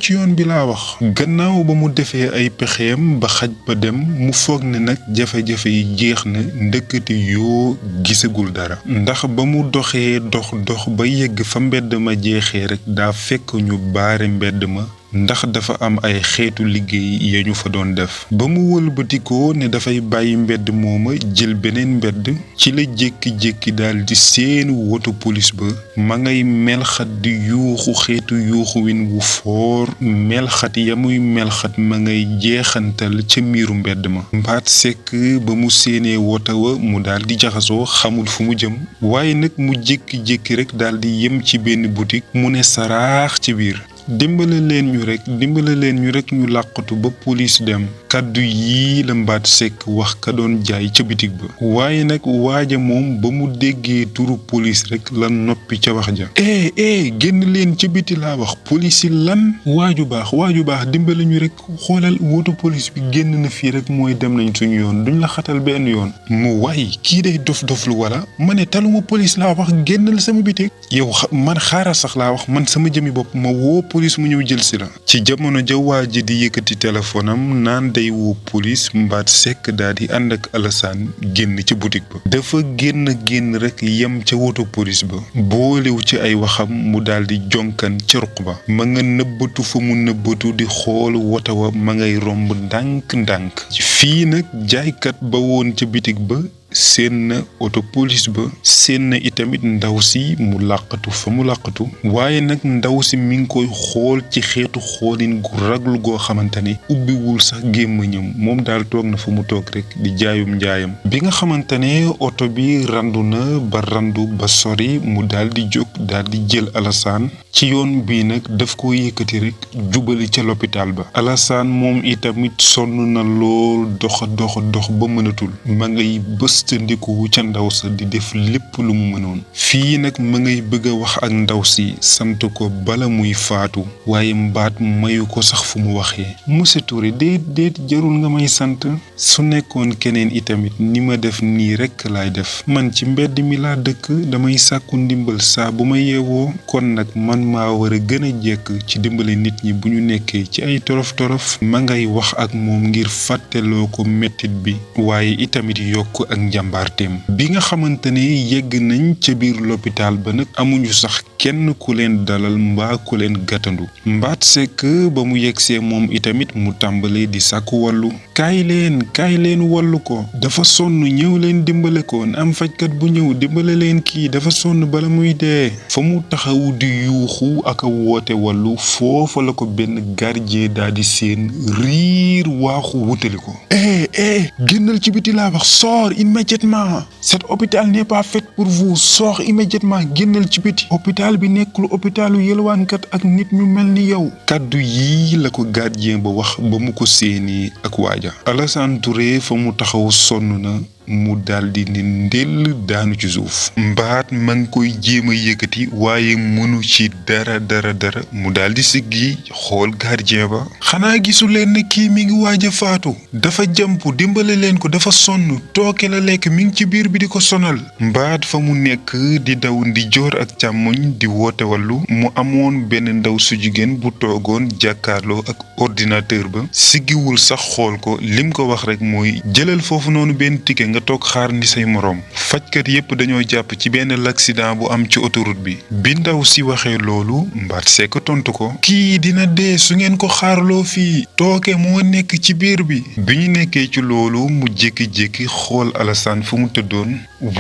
[SPEAKER 1] ci yoon bi laa wax. gannaaw ba mu defee ay pexeem ba xaj ba dem mu foog ne nag jafe-jafe yi jeex na ndëkkati yoo gisagul dara ndax ba mu doxee dox ba yegg fa mbedd ma jeexee rek daa fekk ñu baare mbedd ma ndax dafa am ay xeetu liggéey ya ñu fa doon def ba mu wëlbatikoo ne dafay bàyyi mbedd mooma jël beneen mbedd ci la jékki-jékki daal di seen woto police ba ma ngay melxat di yuuxu xeetu yuuxu win wu foor melxat ya muy melxat ma ngay jeexantal ca miiru mbedd ma. Mbaat Seck ba mu séenee woto wa mu daal di jaxasoo xamul fu mu jëm waaye nag mu jékki-jékki rek daal di yem ci benn boutique mu ne saraax ci biir dimbale leen ñu rek ñu làqatu ba police dem. kàddu yii la Mbaat Seck wax ka doon jaay ca bitig ba. waaye nag waaja moom ba mu déggee turu police rek la noppi ca wax ja. génn leen ca biti laa wax police yi lan. waaju baax dimbale ñu rek xoolal woto police bi génn na fii rek mooy dem nañ suñu yoon duñ la xatal benn yoon. mu waay kii day dof lu wala ma ne taluma police laa wax génnal sama bitig. yow man xaaral sax laa wax man sama jëmi bopp ma woo police mu ñëw jël si la. ci jamono ja waa ji di yëkkati téléphone am naan day woo police Mbaat Seck daal di ànd ak Alassane génn ci boutique ba. dafa génn rek yem ca woto police ba. boolewu ci ay waxam mu daal di jonkan ca ruq ba. ma nga nëbbatu fa mu nëbbatu di xool woto wa ma ngay romb ndànk. fii nag jaaykat ba woon ca bitig ba. seen na auto police ba seen na itamit ndaw si mu làqatu fa mu làqatu waaye nag ndaw si mi ngi koy xool ci xeetu xoolin gu raglu goo xamante ne ubbiwul sax gémmiñam moom daal toog na fa mu toog rek di jaayum njaayam bi nga xamante ne oto bi randu ba sori mu daal di jóg daal di jël Alassane ci yoon bii nag daf ko yëkkati rek jubali ca l'hôpital ba Alassane moom itamit sonn na lool dox ba mënatul ma ngay tëndiku ca ndaw sa di def lépp lu mu mënoon fii nag ma ngay bëgg a wax ak ndaw si sant ko bala muy faatu waaye Mbaat mayu ko sax fu mu waxee monsieur Touré déet jarul nga may sant su nekkoon keneen itamit ni ma def nii rekk laay def man ci mbedd mi laa dëkk damay sàkku ndimbal saa bu ma yeewoo kon nag man maa war a gën a jekk ci dimbale nit ñi bu ñu nekkee ci ay torof ma ngay wax ak moom ngir fàtteloo ko mettit bi waaye itamit yokk ak njàmbaarteem bi nga xamante ne yegg nañ ca biir l'hôpital ba nag amuñu sax kenn ku leen dalal mbaa ku leen gàttandu Mbaat Seck ba mu yegsee moom itamit mu tàmbale di sàkku wàllu kaay leen wallu ko dafa sonn ñëw leen dimbale ko am fajkat bu ñëw dimbale leen kii dafa sonn bala muy dee fa mu taxawu di yuuxu ak a woote wàllu foofa la ko benn gardien daal di seen riir waaxu wutali ko génnal ci biti laa wax sors immédiatement cet hôpital n'est pas fait pour vous sors immédiatement génnal ci biti hôpital bi nekkul hôpitalu yelwaankat ak nit ñu mel ni yow kàddu yii la ko gardien ba wax ba mu ko séenee ak waaja Alassane Touré fa mu taxaw sonn na mu daldi ni ndell daanu ci suuf Mbaat ma ngi koy jéem a yëkkati waaye mënu ci dara mu daldi siggi xool gardien ba xanaa gisu leen ne kii mi ngi waaj a faatu dafa jàmp dimbale leen ko dafa sonn tooke la lekk mi ngi ci biir bi di ko sonal Mbaat fa mu nekk di daw ndijoor ak càmmoñ di woote wàllu mu amoon benn ndaw su jigéen bu toogoon jàkkaarloo ak ordinateur ba siggiwul sax xool ko lim ko wax rek mooy jëlal foofu noonu benn ticket nga toog xaar ni say moroom fajkat yépp dañoo jàpp ci benn l'accident bu am ci autoroute bi ndaw si waxee loolu Mbaat Seck tontu ko kii dina dee su ngeen ko xaarloo fii tooke moo nekk ci biir bi ñu nekkee ci loolu mu jékki-jékki xool Alassane fu mu tëddoon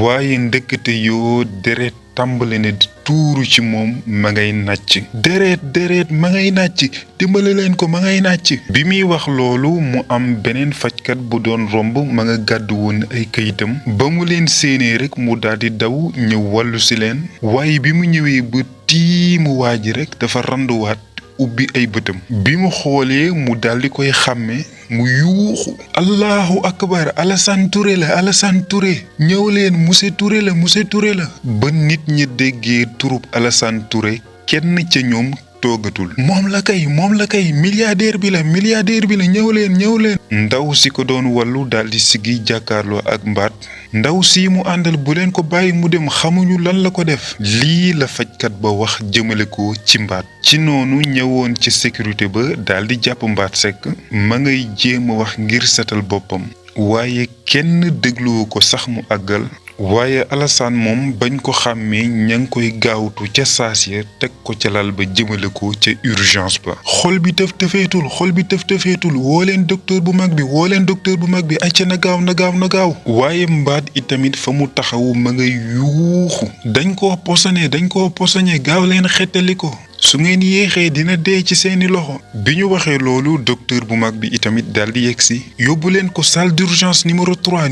[SPEAKER 1] waaye ndëkkate yoo deret tàmbale ne di tuuru ci moom ma ngay nàcc deret ma ngay nàcc dimbale leen ko ma ngay nàcc bi muy wax loolu mu am beneen fajkat bu doon romb ma nga gàddu woon ay kayitam ba mu leen séenee rek mu daldi daw ñëw wàllu si leen waaye bi mu ñëwee ba tiimu waa ji rek dafa randuwaat ubbi ay bëtam bi mu xoolee mu daldi koy xàmme mu yuuxu allahu akbar Alassane Touré ñëw leen monsieur Touré la ba nit ñi déggee turub Alassane Touré kenn ca ñoom toogatul moom la kay milliardaire bi la ñëw leen ndaw si ko doon wàllu daldi sigi jàkkaarloo ak Mbaat ndaw si mu àndal bu leen ko bàyyi mu dem xamuñu lan la ko def lii la fajkat ba wax jëmale ko ci Mbaat ci noonu ñëwoon ci sécurité ba daldi jàpp Mbaat Seck ma ngay jéem a wax ngir setal boppam waaye kenn dégluwu ko sax mu àggal waaye Alassane moom bañ ko xàmmee ña ngi koy gaawtu ca saasiya teg ko ca lal ba jëmale ko ca urgence ba xol bi tëf-tëfeetul woo leen docteur bu mag bi acca na gaaw waaye Mbaat itamit fa mu taxawu ma ngay yuuxu dañ koo posone gaaw leen xettali ko su ngeen yéexee dina dee ci seeni loxo. bi ñu waxee loolu docteur bu mag bi itamit daal di yegsi. yóbbu leen ko salle d'urgence numéro 3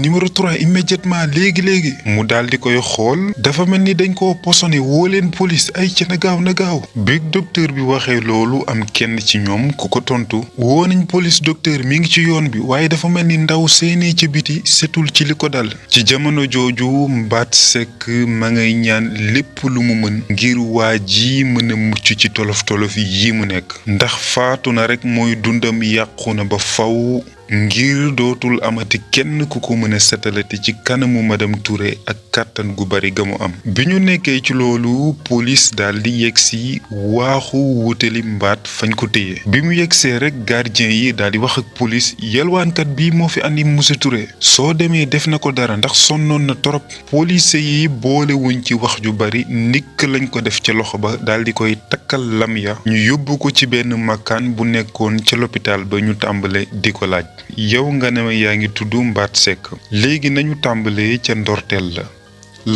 [SPEAKER 1] immédiatement léegi. mu daal di koy xool dafa mel ni dañ koo posone woo leen police ay ca na gaaw. bi docteur bi waxee loolu am kenn ci ñoom ku ko tontu. woo nañ police docteur mi ngi ci yoon bi waaye dafa mel ni ndaw seenee ci biti setul ci li ko dal. ci jamono jooju Mbaat Seck ma ngay ñaan lépp lu mu mën ngir waa ji mën a mucc ci tolof yi mu nekk ndax faatu na rek mooy dundam yàqu na ba faw ngir dootul amati kenn ku ko mën a setalati ci kanamu madame Touré ak kàttan gu bari ga mu am. bi ñu nekkee ci loolu police daal di yegsi waaxu wutali Mbaat fañ ko téye. bi mu yegsee rek gardien yi daal di wax ak police yelwaankat bi moo fi andi monsieur Touré soo demee def na ko dara ndax sonnoon na torop. police yi boolewuñ ci wax ju bari nikk lañ ko def ca loxo ba daal di koy takkal lam ya ñu yóbbu ko ci benn makkaan bu nekkoon ca l'hôpital ba ñu tàmbale di ko laaj. yow nga ne ma yaa ngi tudd Mbaat Seck léegi nañu tàmbalee ca ndorteel la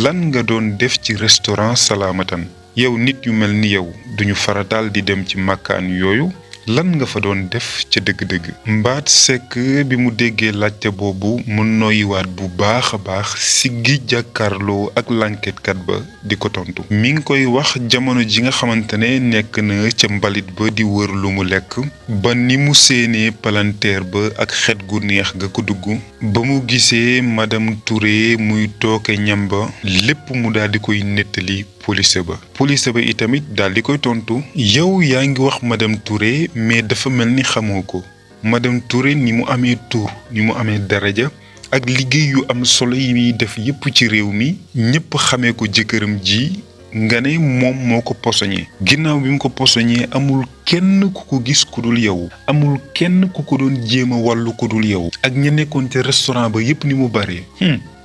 [SPEAKER 1] lan nga doon def ci restaurant Salamatan yow nit yu mel ni yow duñu farataal di dem ci makkaan yooyu lan nga fa doon def ca dëgg-dëgg. Mbaat Seck bi mu déggee laajte boobu mu noyyiwaat bu baax a baax siggi jàkkaarloo ak l'enquêtekat ba di ko tontu. mi ngi koy wax jamono ji nga xamante ne nekk na ca mbalit ba di wër lu mu lekk ba ni mu séenee palanteer ba ak xet gu neex ga ko dugg ba mu gisee madame Touré muy tooke ñam ba lépp mu daal di koy nettali police ba itamit daal di koy tontu. yow yaa ngi wax madame Touré mais dafa mel ni xamoo ko madame Touré ni mu amee tur ni mu amee daraja ak liggéey yu am solo yi muy def yépp ci réew mi ñépp xamee ko jëkkëram ji nga ne moom moo ko posoñee ginnaaw bi mu ko posoñee amul kenn ku ko gis ku dul yow amul kenn ku ko doon jéem a wàllu ku dul yow ak ña nekkoon ca restaurant ba yépp ni mu bare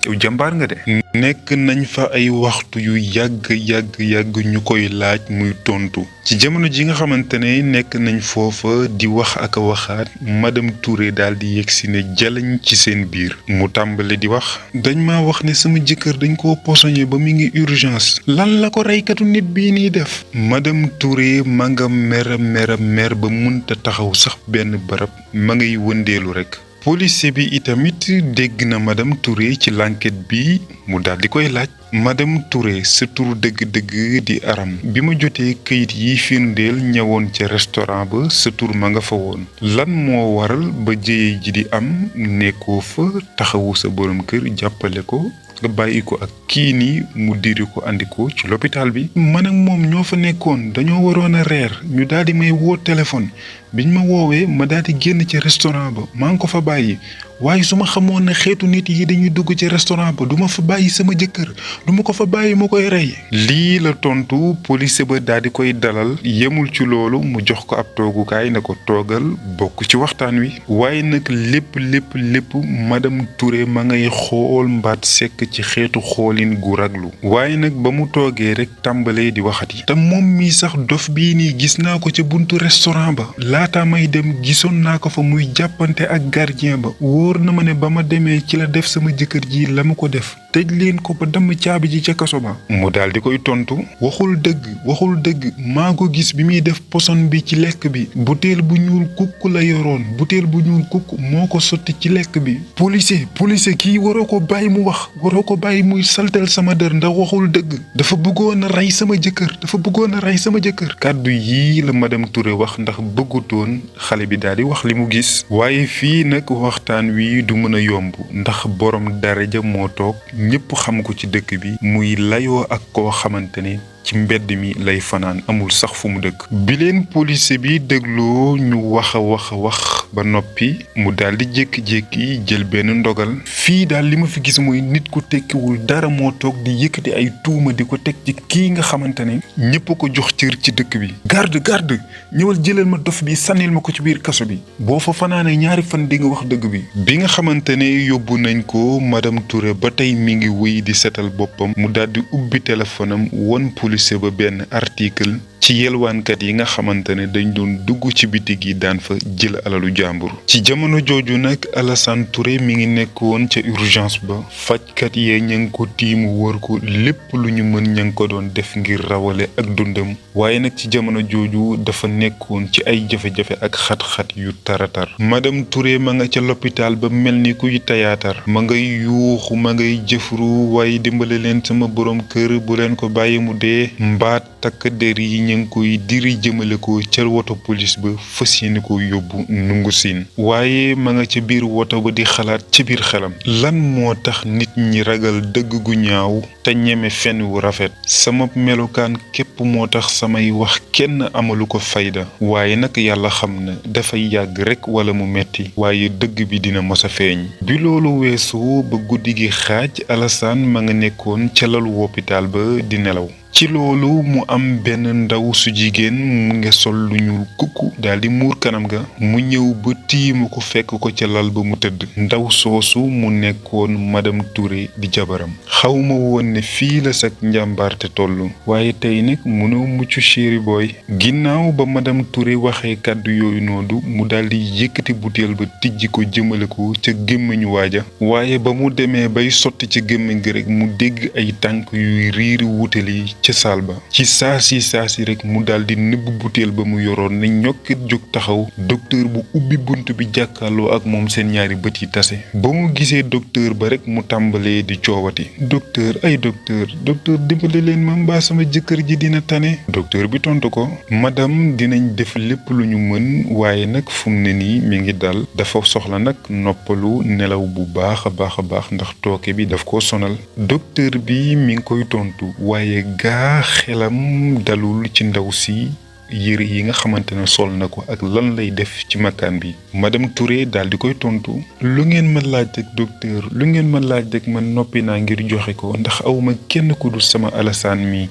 [SPEAKER 1] yow jàmbaar nga de. nekk nañ fa ay waxtu yu yàgg ñu koy laaj muy tontu ci jamono ji nga xamante ne nekk nañ foofa di wax ak a waxaat madame Touré daal di yegsi ne jalañ ci seen biir mu tàmbale di wax. dañ ma wax ne sama jëkkër dañ koo posoñe ba mi ngi urgence lan la ko reykatu nit bii nii def. madame Touré ma nga mer ba munta taxaw sax benn barab ma ngay wëndeelu rekk. police bi itamit dégg na madame Touré ci l'enquête bi mu daal di koy laaj. madame Touré sa tur dëgg-dëgg di Aram bi ma jotee këyit yi firndeel ñëwoon ca restaurant ba sa tur ma nga fa woon lan moo waral ba jëye ji di am nekkoo fa taxawu sa borom kër jàppale ko nga bàyyi ko ak kii nii mu diri ko andi ko ci l'hôpital bi. man ak moom ñoo fa nekkoon dañoo waroon a reer ñu daal di may woo téléphone biñ ma woowee ma daal di génn ci restaurant ba maa ngi ko fa bàyyi waaye su ma xamoon ne xeetu nit yi dañuy dugg ci restaurant ba duma fa bàyyi sama jëkkër duma ko fa bàyyi mu koy rey. lii la tontu police ba daal di koy dalal yemul ci loolu mu jox ko ab toogukaay na ko toogal bokk ci waxtaan wi waaye nag lépp madame Touré ma ngay xool Mbaat Seck ci xeetu xoolin gu raglu waaye nag ba mu toogee rek tàmbalee di waxati. te moom mii sax dof bii nii gis naa ko ca buntu restaurant ba laata may dem gisoon naa ko fa muy jàppante ak gardien ba wóor na ma ne ba ma demee ci la def sama jëkkër ji la ma ko def tëj leen ko ba damm caabi ji ca kaso ba. mu daal di koy tontu waxul dëgg maa ko gis bi muy def poson bi ci lekk bi butéel bu ñuul kukk la yoroon butéel bu ñuul kukk moo ko sotti ci lekk bi. police kii waroo ko bàyyi mu wax waroo ko bàyyi muy saltel sama dër ndax waxul dëgg dafa bëggoon a rey sama jëkkër kàddu yii la madame Touré wax ndax bëggutoon xale bi daal di wax li mu gis waaye fii nag waxtaan wi du mën a yomb ndax borom daraja moo toog ñépp xam ko ci dëkk bi muy layoo ak koo xamante ne ci mbedd mi lay fanaan amul sax fu mu dëkk. bi leen police bi dégloo ñu wax ba noppi mu daal di jékki-jékki jël benn ndogal fii daal li ma fi gis mooy nit ku tekkiwul dara moo toog di yëkkati ay tuuma di ko teg ci kii nga xamante ne ñépp ko jox cër ci dëkk bi. garde ñëwal jëlal ma dof bi sànnil ma ko ci biir kaso bi boo fa fanaanee ñaari fan di nga wax dëgg bi. bi nga xamante ne yóbbu nañ ko madame Touré ba tey mi ngi wéy di setal boppam mu daal di ubbi téléphone am won police ba benn article ci yelwaankat yi nga xamante ne dañ doon dugg ci bitig yi daan fa jël alalu jàmbur. ci jamono jooju nag Alassane Touré mi ngi nekkoon ca urgence ba fajkat yee ña ngi ko tiimu wër ko lépp lu ñu mën ña ngi ko doon def ngir rawale ak dundam waaye nag ci jamono jooju dafa nekkoon ci ay jafe-jafe ak xat-xat yu taratar. madame Touré ma nga ca l'hôpital ba mel ni kuy tayaatar ma ngay yuuxu ma ngay jëfru waaye dimbale leen sama borom kër bu leen ko bàyyi mu dee. mbaat takk der yi ñu ngi koy diri jëmale ko ca woto police ba fas yéene ko yóbbu nungu siin waaye ma nga ca biir woto ba di xalaat ci biir xelam lan moo tax nit ñi ragal dëgg gu ñaaw te ñeme fen wu rafet sama melokaan képp moo tax samay wax kenn amalu ko fayda waaye nag yàlla xam na dafay yàgg rekk wala mu metti waaye dëgg bi dina mos a feeñ. bi loolu weesoo ba guddi gi xaaj Alassane ma nga nekkoon ca lalu hôpital ba di nelaw. ci loolu mu am benn ndaw su jigéen mu ngi sol lu ñuul kukku daldi muur kanam ga mu ñëw ba tiimu ko fekk ko ca lal ba mu tëdd. ndaw soosu mu nekkoon madame Touré di jabaram. xawma woon ne fii la sak njàmbaarte tollu waaye tey nag mënoo mucc chéri boy. ginnaaw ba madame Touré waxee kàddu yooyu noodu mu daldi yëkkati butéel ba tijji ko jëmale ko ca gémmiñu waaja waaye ba mu demee bay sotti ca gémmiñ gi rek mu dégg ay tànk yuy riiri wutali ca saal ba ci saasi rek mu daldi nëbb butéel ba mu yoroon ne ñokkit jóg taxaw. docteur bu ubbi bunt bi jàkkaarloo ak moom seen ñaari bët yi tase ba mu gisee docteur ba rek mu tàmbalee di coowati. docteur dimbali leen ma mbaa sama jëkkër ji dina tane. docteur bi tontu ko madame dinañ def lépp lu ñu mën waaye nag fu mu ne nii mi ngi dal dafa soxla nag noppalu nelaw bu baax a baax ndax tooke bi daf ko sonal. docteur bi mi ngi koy tontu waaye xelam dalul ci ndaw si yére yi nga xamante ne sol na ko ak lan lay def ci makkaan bi. madame Touré daal di koy tontu lu ngeen ma laaj rek docteur lu ngeen ma laaj rek man noppi naa ngir joxe ko ndax awma kenn ku dul sama Alassane mi.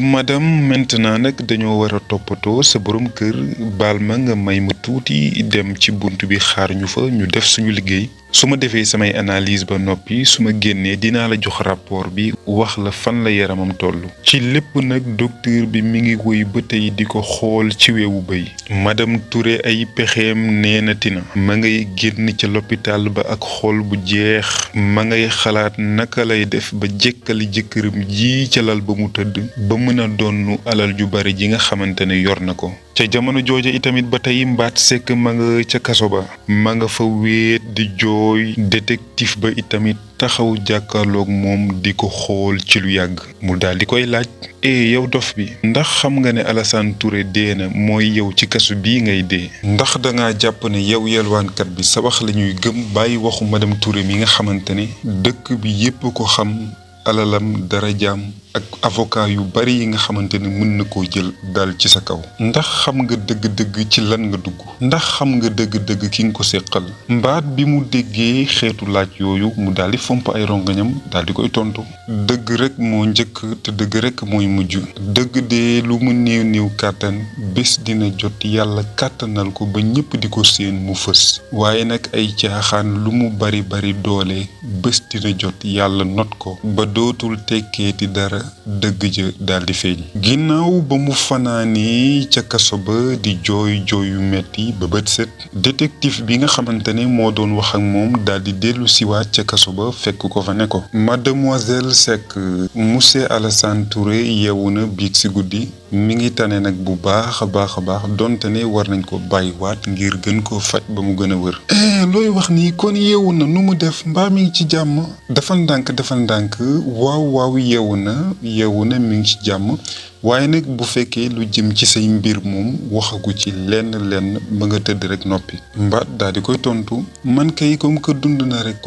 [SPEAKER 1] madame maintenant nag dañoo war a toppatoo sa borom kër baal ma nga may ma tuuti dem ci bunt bi xaar ñu fa ñu def suñu liggéey. su ma defee samay analyse ba noppi su ma génnee dinaa la jox rapport bi wax la fan la yaramam toll. ci lépp nag docteur bi mi ngi woy ba tey di ko xool ci weewu bëy. madame Touré ay pexeem neenati na ma ngay génn ca l'hôpital ba ak xool bu jeex ma ngay xalaat naka lay def ba jekkali jëkkëram ji ca lal ba mu tëdd ba mën a donnu alal ju bari ji nga xamante ne yor na ko. ca jamono jooja itamit ba tey mbaat sekk ma nga ca kaso ba ma nga fa wéet di jooy. détective ba itamit taxaw jàkkaarloog moom di ko xool ci lu yàgg mu daal di koy laaj yow dof bi ndax xam nga ne Alassane Touré dee na mooy yow ci kasu bii ngay dee ndax dangaa jàpp ne yow yelwaankat bi sa wax la ñuy gëm bàyyi waxu madame Touré mi nga xamante ne dëkk bi yépp ko xam alalam darajaam ak avocat yu bari yi nga xamante ne mën na koo jël dal ci sa kaw. ndax xam nga dëgg-dëgg ci lan nga dugg ndax xam nga dëgg-dëgg ki nga ko séqal. mbaat bi mu déggee xeetu laaj yooyu mu daal di fomp ay rongañam daal di koy tontu. dëgg rek moo njëkk te dëgg rek mooy mujj. dëgg de lu mu néew kàttan bés dina jot yàlla kàttanal ko ba ñëpp di ko séen mu fës. waaye nag ay caaxaan lu mu bari doole bés dina jot yàlla not ko ba dootul tekkeeti dara. dëgg ja daldi feeñ. ginnaaw ba mu fanaani ca kaso ba di jooy yu metti ba bët set détective bi nga xamante ne moo doon wax ak moom daldi dellu siwaat ca kaso ba fekk ko fa ne ko mademoiselle Seck monsieur Alassane Touré yeewu na biig ci guddi mi ngi tane nag bu baax a baax donte ne war nañ ko bàyyiwaat ngir gën koo faj ba mu gën a wër. looy wax nii kon yeewu na nu mu def mbaa mi ngi ci jàmm. defal ndànk waaw yeewu na mi ngi ci jàmm waaye nag bu fekkee lu jëm ci say mbir moom waxagu ci lenn ba nga tëdd rek noppi. mbaat daal di koy tontu man kay comme que dund na rek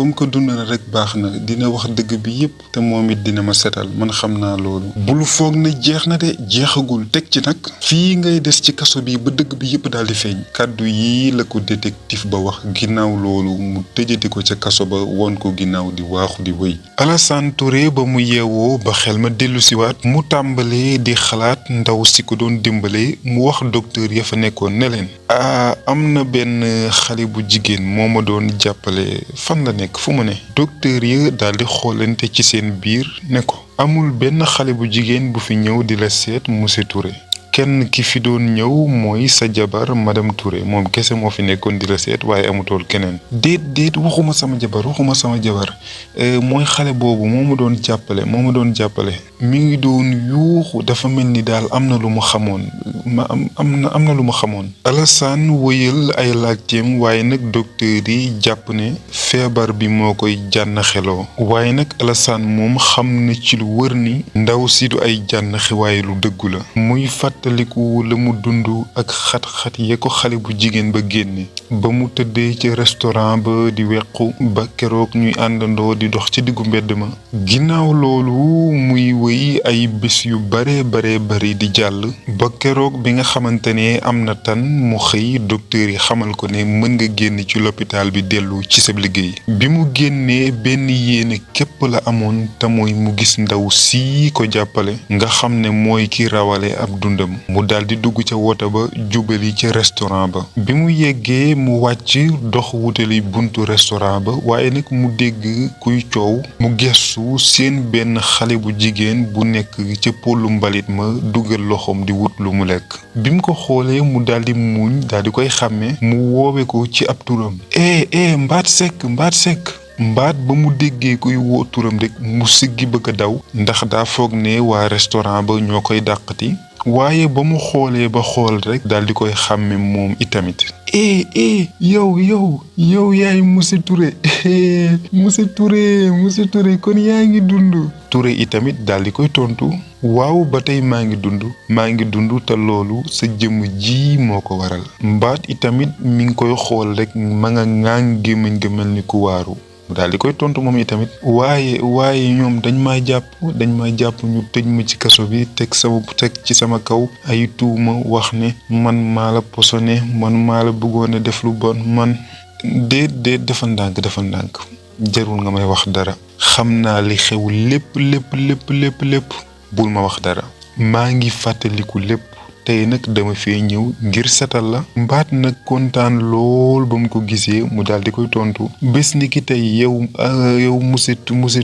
[SPEAKER 1] baax na dina wax dëgg bi yépp te moom it dina ma setal man xam naa loolu. bul foog na jeex na de jeexagul teg ci nag fii ngay des ci kaso bi ba dëgg bi yépp daal di feeñ. kàddu yi la ko détective ba wax ginnaaw loolu mu tëjati ko ca kaso ba woon ko ginnaaw di waaxu di wëy. Alassane Touré ba mu yeewoo ba xel ma dellu siwaat mu tàmbalee di xalaat ndaw si ko doon dimbale mu wax docteur ya fa nekkoon ne leen am na benn xale bu jigéen moo ma doon jàppale fan la nekk fu mu ne. docteur ya daal di xoolante ci seen biir ne ko amul benn xale bu jigéen bu fi ñëw di la seet monsieur Touré. kenn ki fi doon ñëw mooy sa jabar madame Touré moom kese moo fi nekkoon di la seet waaye amutool keneen. déet waxuma sama jabar mooy xale boobu moo ma doon jàppale mi ngi doon yuuxu dafa mel ni daal am na lu mu xamoon am na lu mu xamoon. Alassane wëyal ay laajteem waaye nag docteur yi jàpp ne feebar bi moo koy jànnaxeloo waaye nag Alassane moom xam na ci lu wër ni ndaw si du ay jànnaxi waaye lu dëggu la. muy fàttaliku la mu dund ak xat-xat ya ko xale bu jigéen ba génne ba mu tëddee ca restaurant ba di wequ ba keroog ñuy àndandoo di dox ci diggu mbedd ma. ginnaaw loolu muy wëy ay bés yu bare bari di jàll ba keroog bi nga xamante ne am na tan mu xëy docteur yi xamal ko ne mën nga génn ci l'hôpital bi dellu ci sa liggéey. bi mu génnee benn yéene képp la amoon te mooy mu gis ndaw sii ko jàppale nga xam ne mooy ki rawale ab dundam. mu daldi dugg ca woto ba jubali ca restaurant ba. bi mu yeggee mu wàcc dox wutali buntu restaurant ba waaye nag mu dégg kuy coow mu gestu seen benn xale bu jigéen bu nekk ca polu mbalit ma dugal loxoom di wut lu mu lekk. bi mu ko xoolee mu daldi muuñ daldi koy xàmme mu woowe ko ci ab turam. Mbaat Seck mbaat ba mu déggee kuy woo turam rek mu siggi bëgg a daw ndax daa foog ne waa restaurant ba ñoo koy dàqati waaye ba mu xoolee ba xool rek daldi koy xàmme moom itamit. yow yaay monsieur Touré monsieur Touré kon yaa ngi dund. Touré itamit daldi koy tontu. waaw ba tey maa ngi dund te loolu sa jëmm ji moo ko waral. mbaat itamit mi ngi koy xool rek ma nga ŋaaŋ gémmiñ ga mel ni ku waaru. daal di koy tontu moom itamit. waaye ñoom dañ maa jàpp ñu tëj ma ci kaso bi teg ci sama kaw ay tuuma wax ne man maa la posone man maa la bëggoon a def lu bon man. déet dafa ndànk jarul nga may wax dara. xam naa li xew lépp bul ma wax dara. maa ngi fàttaliku lépp. tey nag dama fee ñëw ngir setal la. mbaat nag kontaan lool ba mu ko gisee mu daal di koy tontu. bés ni ki tey yow monsieur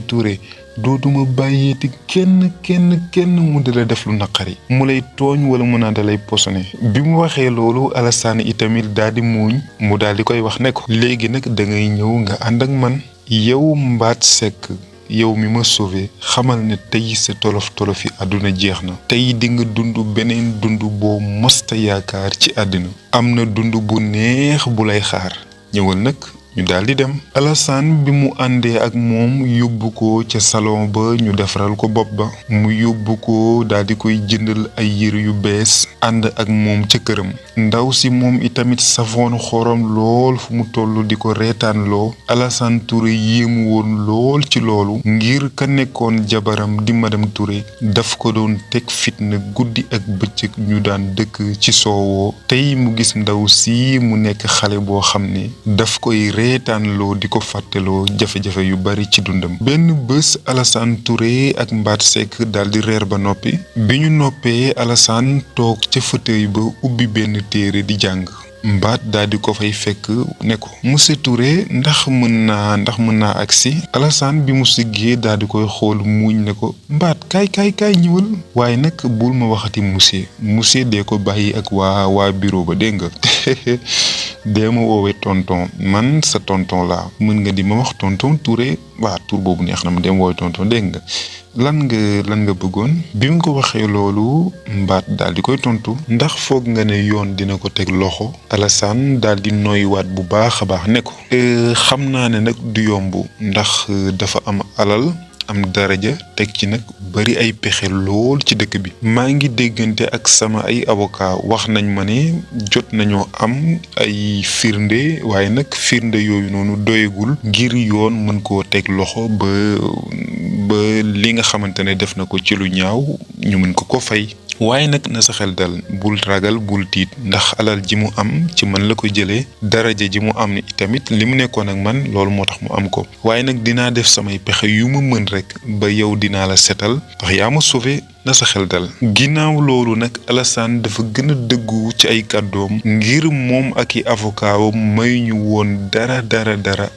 [SPEAKER 1] Touré dootuma bàyyeeti kenn mu dala def lu naqari. mu lay tooñ wala mu naa dalay posone. bi mu waxee loolu Alassane itamit daal di muuñ mu daal di koy wax ne ko. léegi nag da ngay ñëw nga ànd ak man. yow Mbaat Seck yow mi ma sauvé xamal ne tey sa tolof yi àdduna jeex na. tey di nga dund beneen dund boo mosta yaakaar ci àddina. am na dund bu neex bu lay xaar. ñëwal nag ñu daal di dem. Alassane bi mu àndee ak moom yóbbu ko ca salon ba ñu defaral ko bopp ba. mu yóbbu ko daal di koy jëndal ay yére yu bees. ànd ak moom ca këram. ndaw si moom itamit safoon xorom lool fu mu toll di ko reetaanloo. Alassane Touré yéemu woon lool ci loolu. ngir ka nekkoon jabaram di madame Touré daf ko doon teg fitna guddi ak bëccëg ñu daan dëkk ci soowoo. tey mu gis ndaw si mu nekk xale boo xam ne daf koy reetaanloo di ko fàtteloo jafe-jafe yu bari ci dundam. benn bés Alassane Touré ak Mbaat Seck daldi reer ba noppi. bi ñu noppee Alassane toog ca fauteuil ba ubbi benn téere di jàng. Mbaat daldi ko fay fekk ne ko monsieur Touré ndax mën naa agsi. Alassane bi mu siggee daldi koy xool muuñ ne ko Mbaat kaay ñëwal. waaye nag bul ma waxati monsieur dee ko bàyyi ak waa bureau ba dégg nga. dee ma woowee tonton man sa tonton laa mën nga di ma wax tonton Touré waa tur boobu neex na ma dem woowee tonton dégg nga. lan nga bëggoon. bi mu ko waxee loolu Mbaat daal di koy tontu. ndax foog nga ne yoon dina ko teg loxo. Alassane daal di noyyiwaat bu baax a baax ne ko. xam naa ne nag du yomb ndax dafa am alal am daraja teg ci nag bari ay pexe lool ci dëkk bi. maa ngi déggante ak sama ay avocat wax nañ ma ne jot nañoo am ay firnde waaye nag firnde yooyu noonu doyagul ngir yoon mën koo teg loxo ba li nga xamante ne def na ko ci lu ñaaw ñu mën ko fay. waaye nag na sa xel dal bul ragal bul tiit ndax alal ji mu am ci man la ko jëlee daraja ji mu am itamit li mu nekkoon ak man loolu moo tax mu am ko waaye nag dinaa def samay pexe yu ma mën rek ba yow dinaa la setal ndax yaa ma sauvé na sa xel dal. ginnaaw loolu nag Alassane dafa gën a dëggu ci ay kàddoom ngir moom ak i avocat may ñu woon dara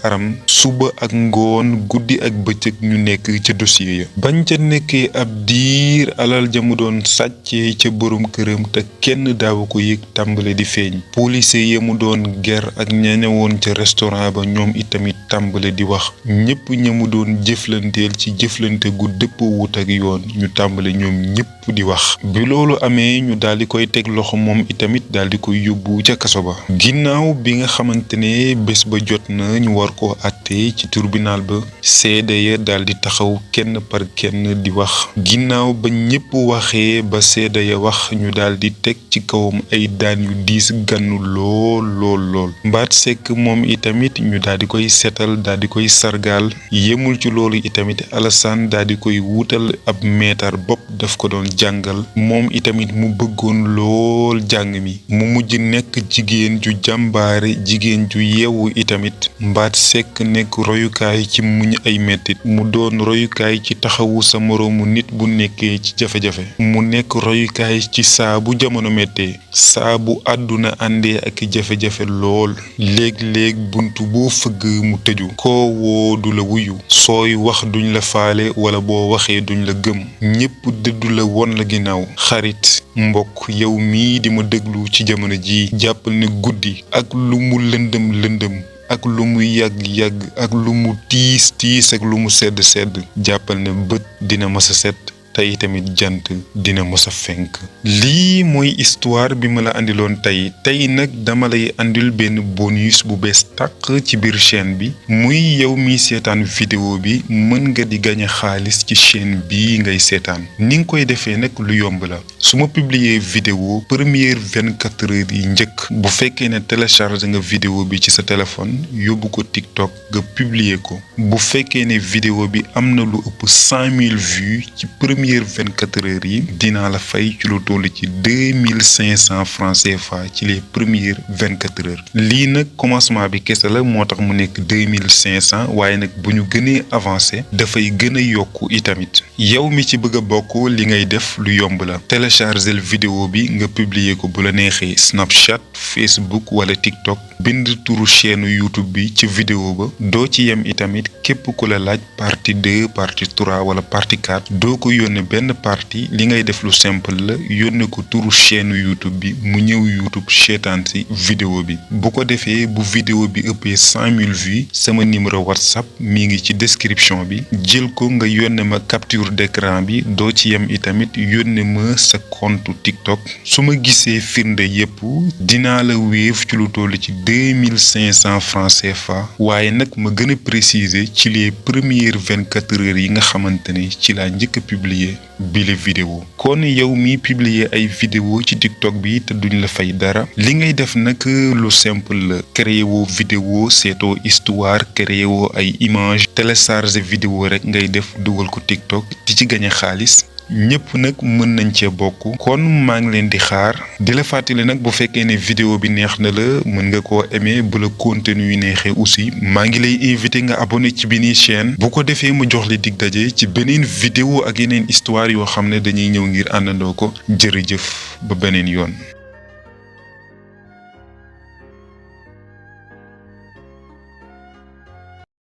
[SPEAKER 1] aram suba ak ngoon guddi ak bëccëg ñu nekk ca dossier ya bañ ca nekkee ab diir alal ja mu doon sàccee ca borom këram te kenn daawu ko yëg tàmbale di feeñ policier ya mu doon ger ak ñaña woon ca restaurant ba ñoom itamit tàmbale di wax ñëpp ña mu doon jëflanteel ci jëflante gu dëpp wut ak yoon ñu tàmbale ñoom ñëpp di wax bi loolu amee ñu daal di koy teg loxo moom itamit daal di koy yóbbu ca kaso ba ginnaaw bi nga xamante ne bés ba jot na ñu war ko àtte ci tribunal ba seede ya daal di taxaw kenn par kenn di wax ginnaaw ba ñëpp waxee ba seede ya wax ñu daal di teg ci kawam ay daan yu diis gannu lool Mbaat Seck moom itamit ñu daal di koy seetal daal di koy sargaal yemul ci loolu itamit Alassane daal di koy wuutal ab meetar bopp daf ko doon jàngal moom itamit mu bëggoon lool jàng mi mu mujj nekk jigéen ju jàmbaare jigéen ju yeewu itamit Mbaat Seck nekk royukaay ci muñ ay mettit mu doon royukaay ci taxawu sa moroomu nit bu nekkee ci jafe-jafe mu nekk royukaay ci saa bu jamono mettee saa bu àdduna àndee ak jafe-jafe lool léeg-léeg buntu boo fëgg mu tëju koo woo du la wuyu sooy wax duñ la faale wala boo waxee duñ la gëm ñépp dëddu la won la ginnaaw xarit mbokk yow mii di ma déglu ci jamono ji jàppal ne guddi ak lu mu lëndëm ak lu mu yàgg ak lu mu tiis ak lu mu sedd jàppal ne bët dina masa set tey tamit jant dina mos a fenk lii mooy histoire bi ma la andiloon tey nag dama lay andil benn bonus bu bees tàq ci biir chaîne bi muy yow mi seetaan vidéo bi mën nga di gañe xaalis ci chaîne bi ngay seetaan ni nga koy defee nag lu yomb la su ma publier vidéo première 24 heures yi njëkk bu fekkee ne télécharge nga vidéo bi ci sa téléphone yóbbu ko TikTok nga publier ko bu fekkee ne vidéo bi am na lu ëpp 100 000 vues ci première 24 heures yi dinaa la fay ci lu toll ci 2500 francs CFA ci les premières 24 heures lii nag commencement bi kese la moo tax mu nekk 2500 waaye nag bu ñu gënee avancé dafay gën a yokku itamit yow mi ci bëgg a bokk li ngay def lu yomb la télécharger vidéo bi nga publier ko bu la neexee Snapchat Facebook wala TikTok bind turu chaîne YouTube bi ci vidéo ba doo ci yem itamit képp ku la laaj partie 2 partie 3 wala partie 4 doo ko yónnee benn partie li ngay def lu simple la yónnee ko turu chaîne YouTube bi mu ñëw YouTube seetaan si vidéo bi bu ko defee bu vidéo bi ëppee 100 000 vues sama numéro WhatsApp mi ngi ci description bi jël ko nga yónnee ma capture d'écran bi doo ci yem itamit yónnee ma sa compte TikTok su ma gisee firnde yépp dinaa la wéef ci lu toll ci 2500 francs CFA waaye nag ma gën a préciser ci les premières 24 heures yi nga xamante ne ci laa njëkk a publier bile vidéo kon yow mi publier ay vidéo ci TikTok bi te duñ la fay dara li ngay def nag lu simple la créer woo vidéo seetoo histoire créer woo ay image télécharger vidéo rek ngay def dugal ko TikTok di ci gañe xaalis ñëpp nag mën nañ cee bokk kon maa ngi leen di xaar di la fàttali nag bu fekkee ne vidéo bi neex na la mën nga koo aimer bu la contenu yi neexee aussi maa ngi lay invité nga abonné ci beneen chaîne bu ko defee mu jox li dig daje ci beneen vidéo ak yeneen histoire yoo xam ne dañuy ñëw ngir àndandoo ko jërëjëf ba beneen yoon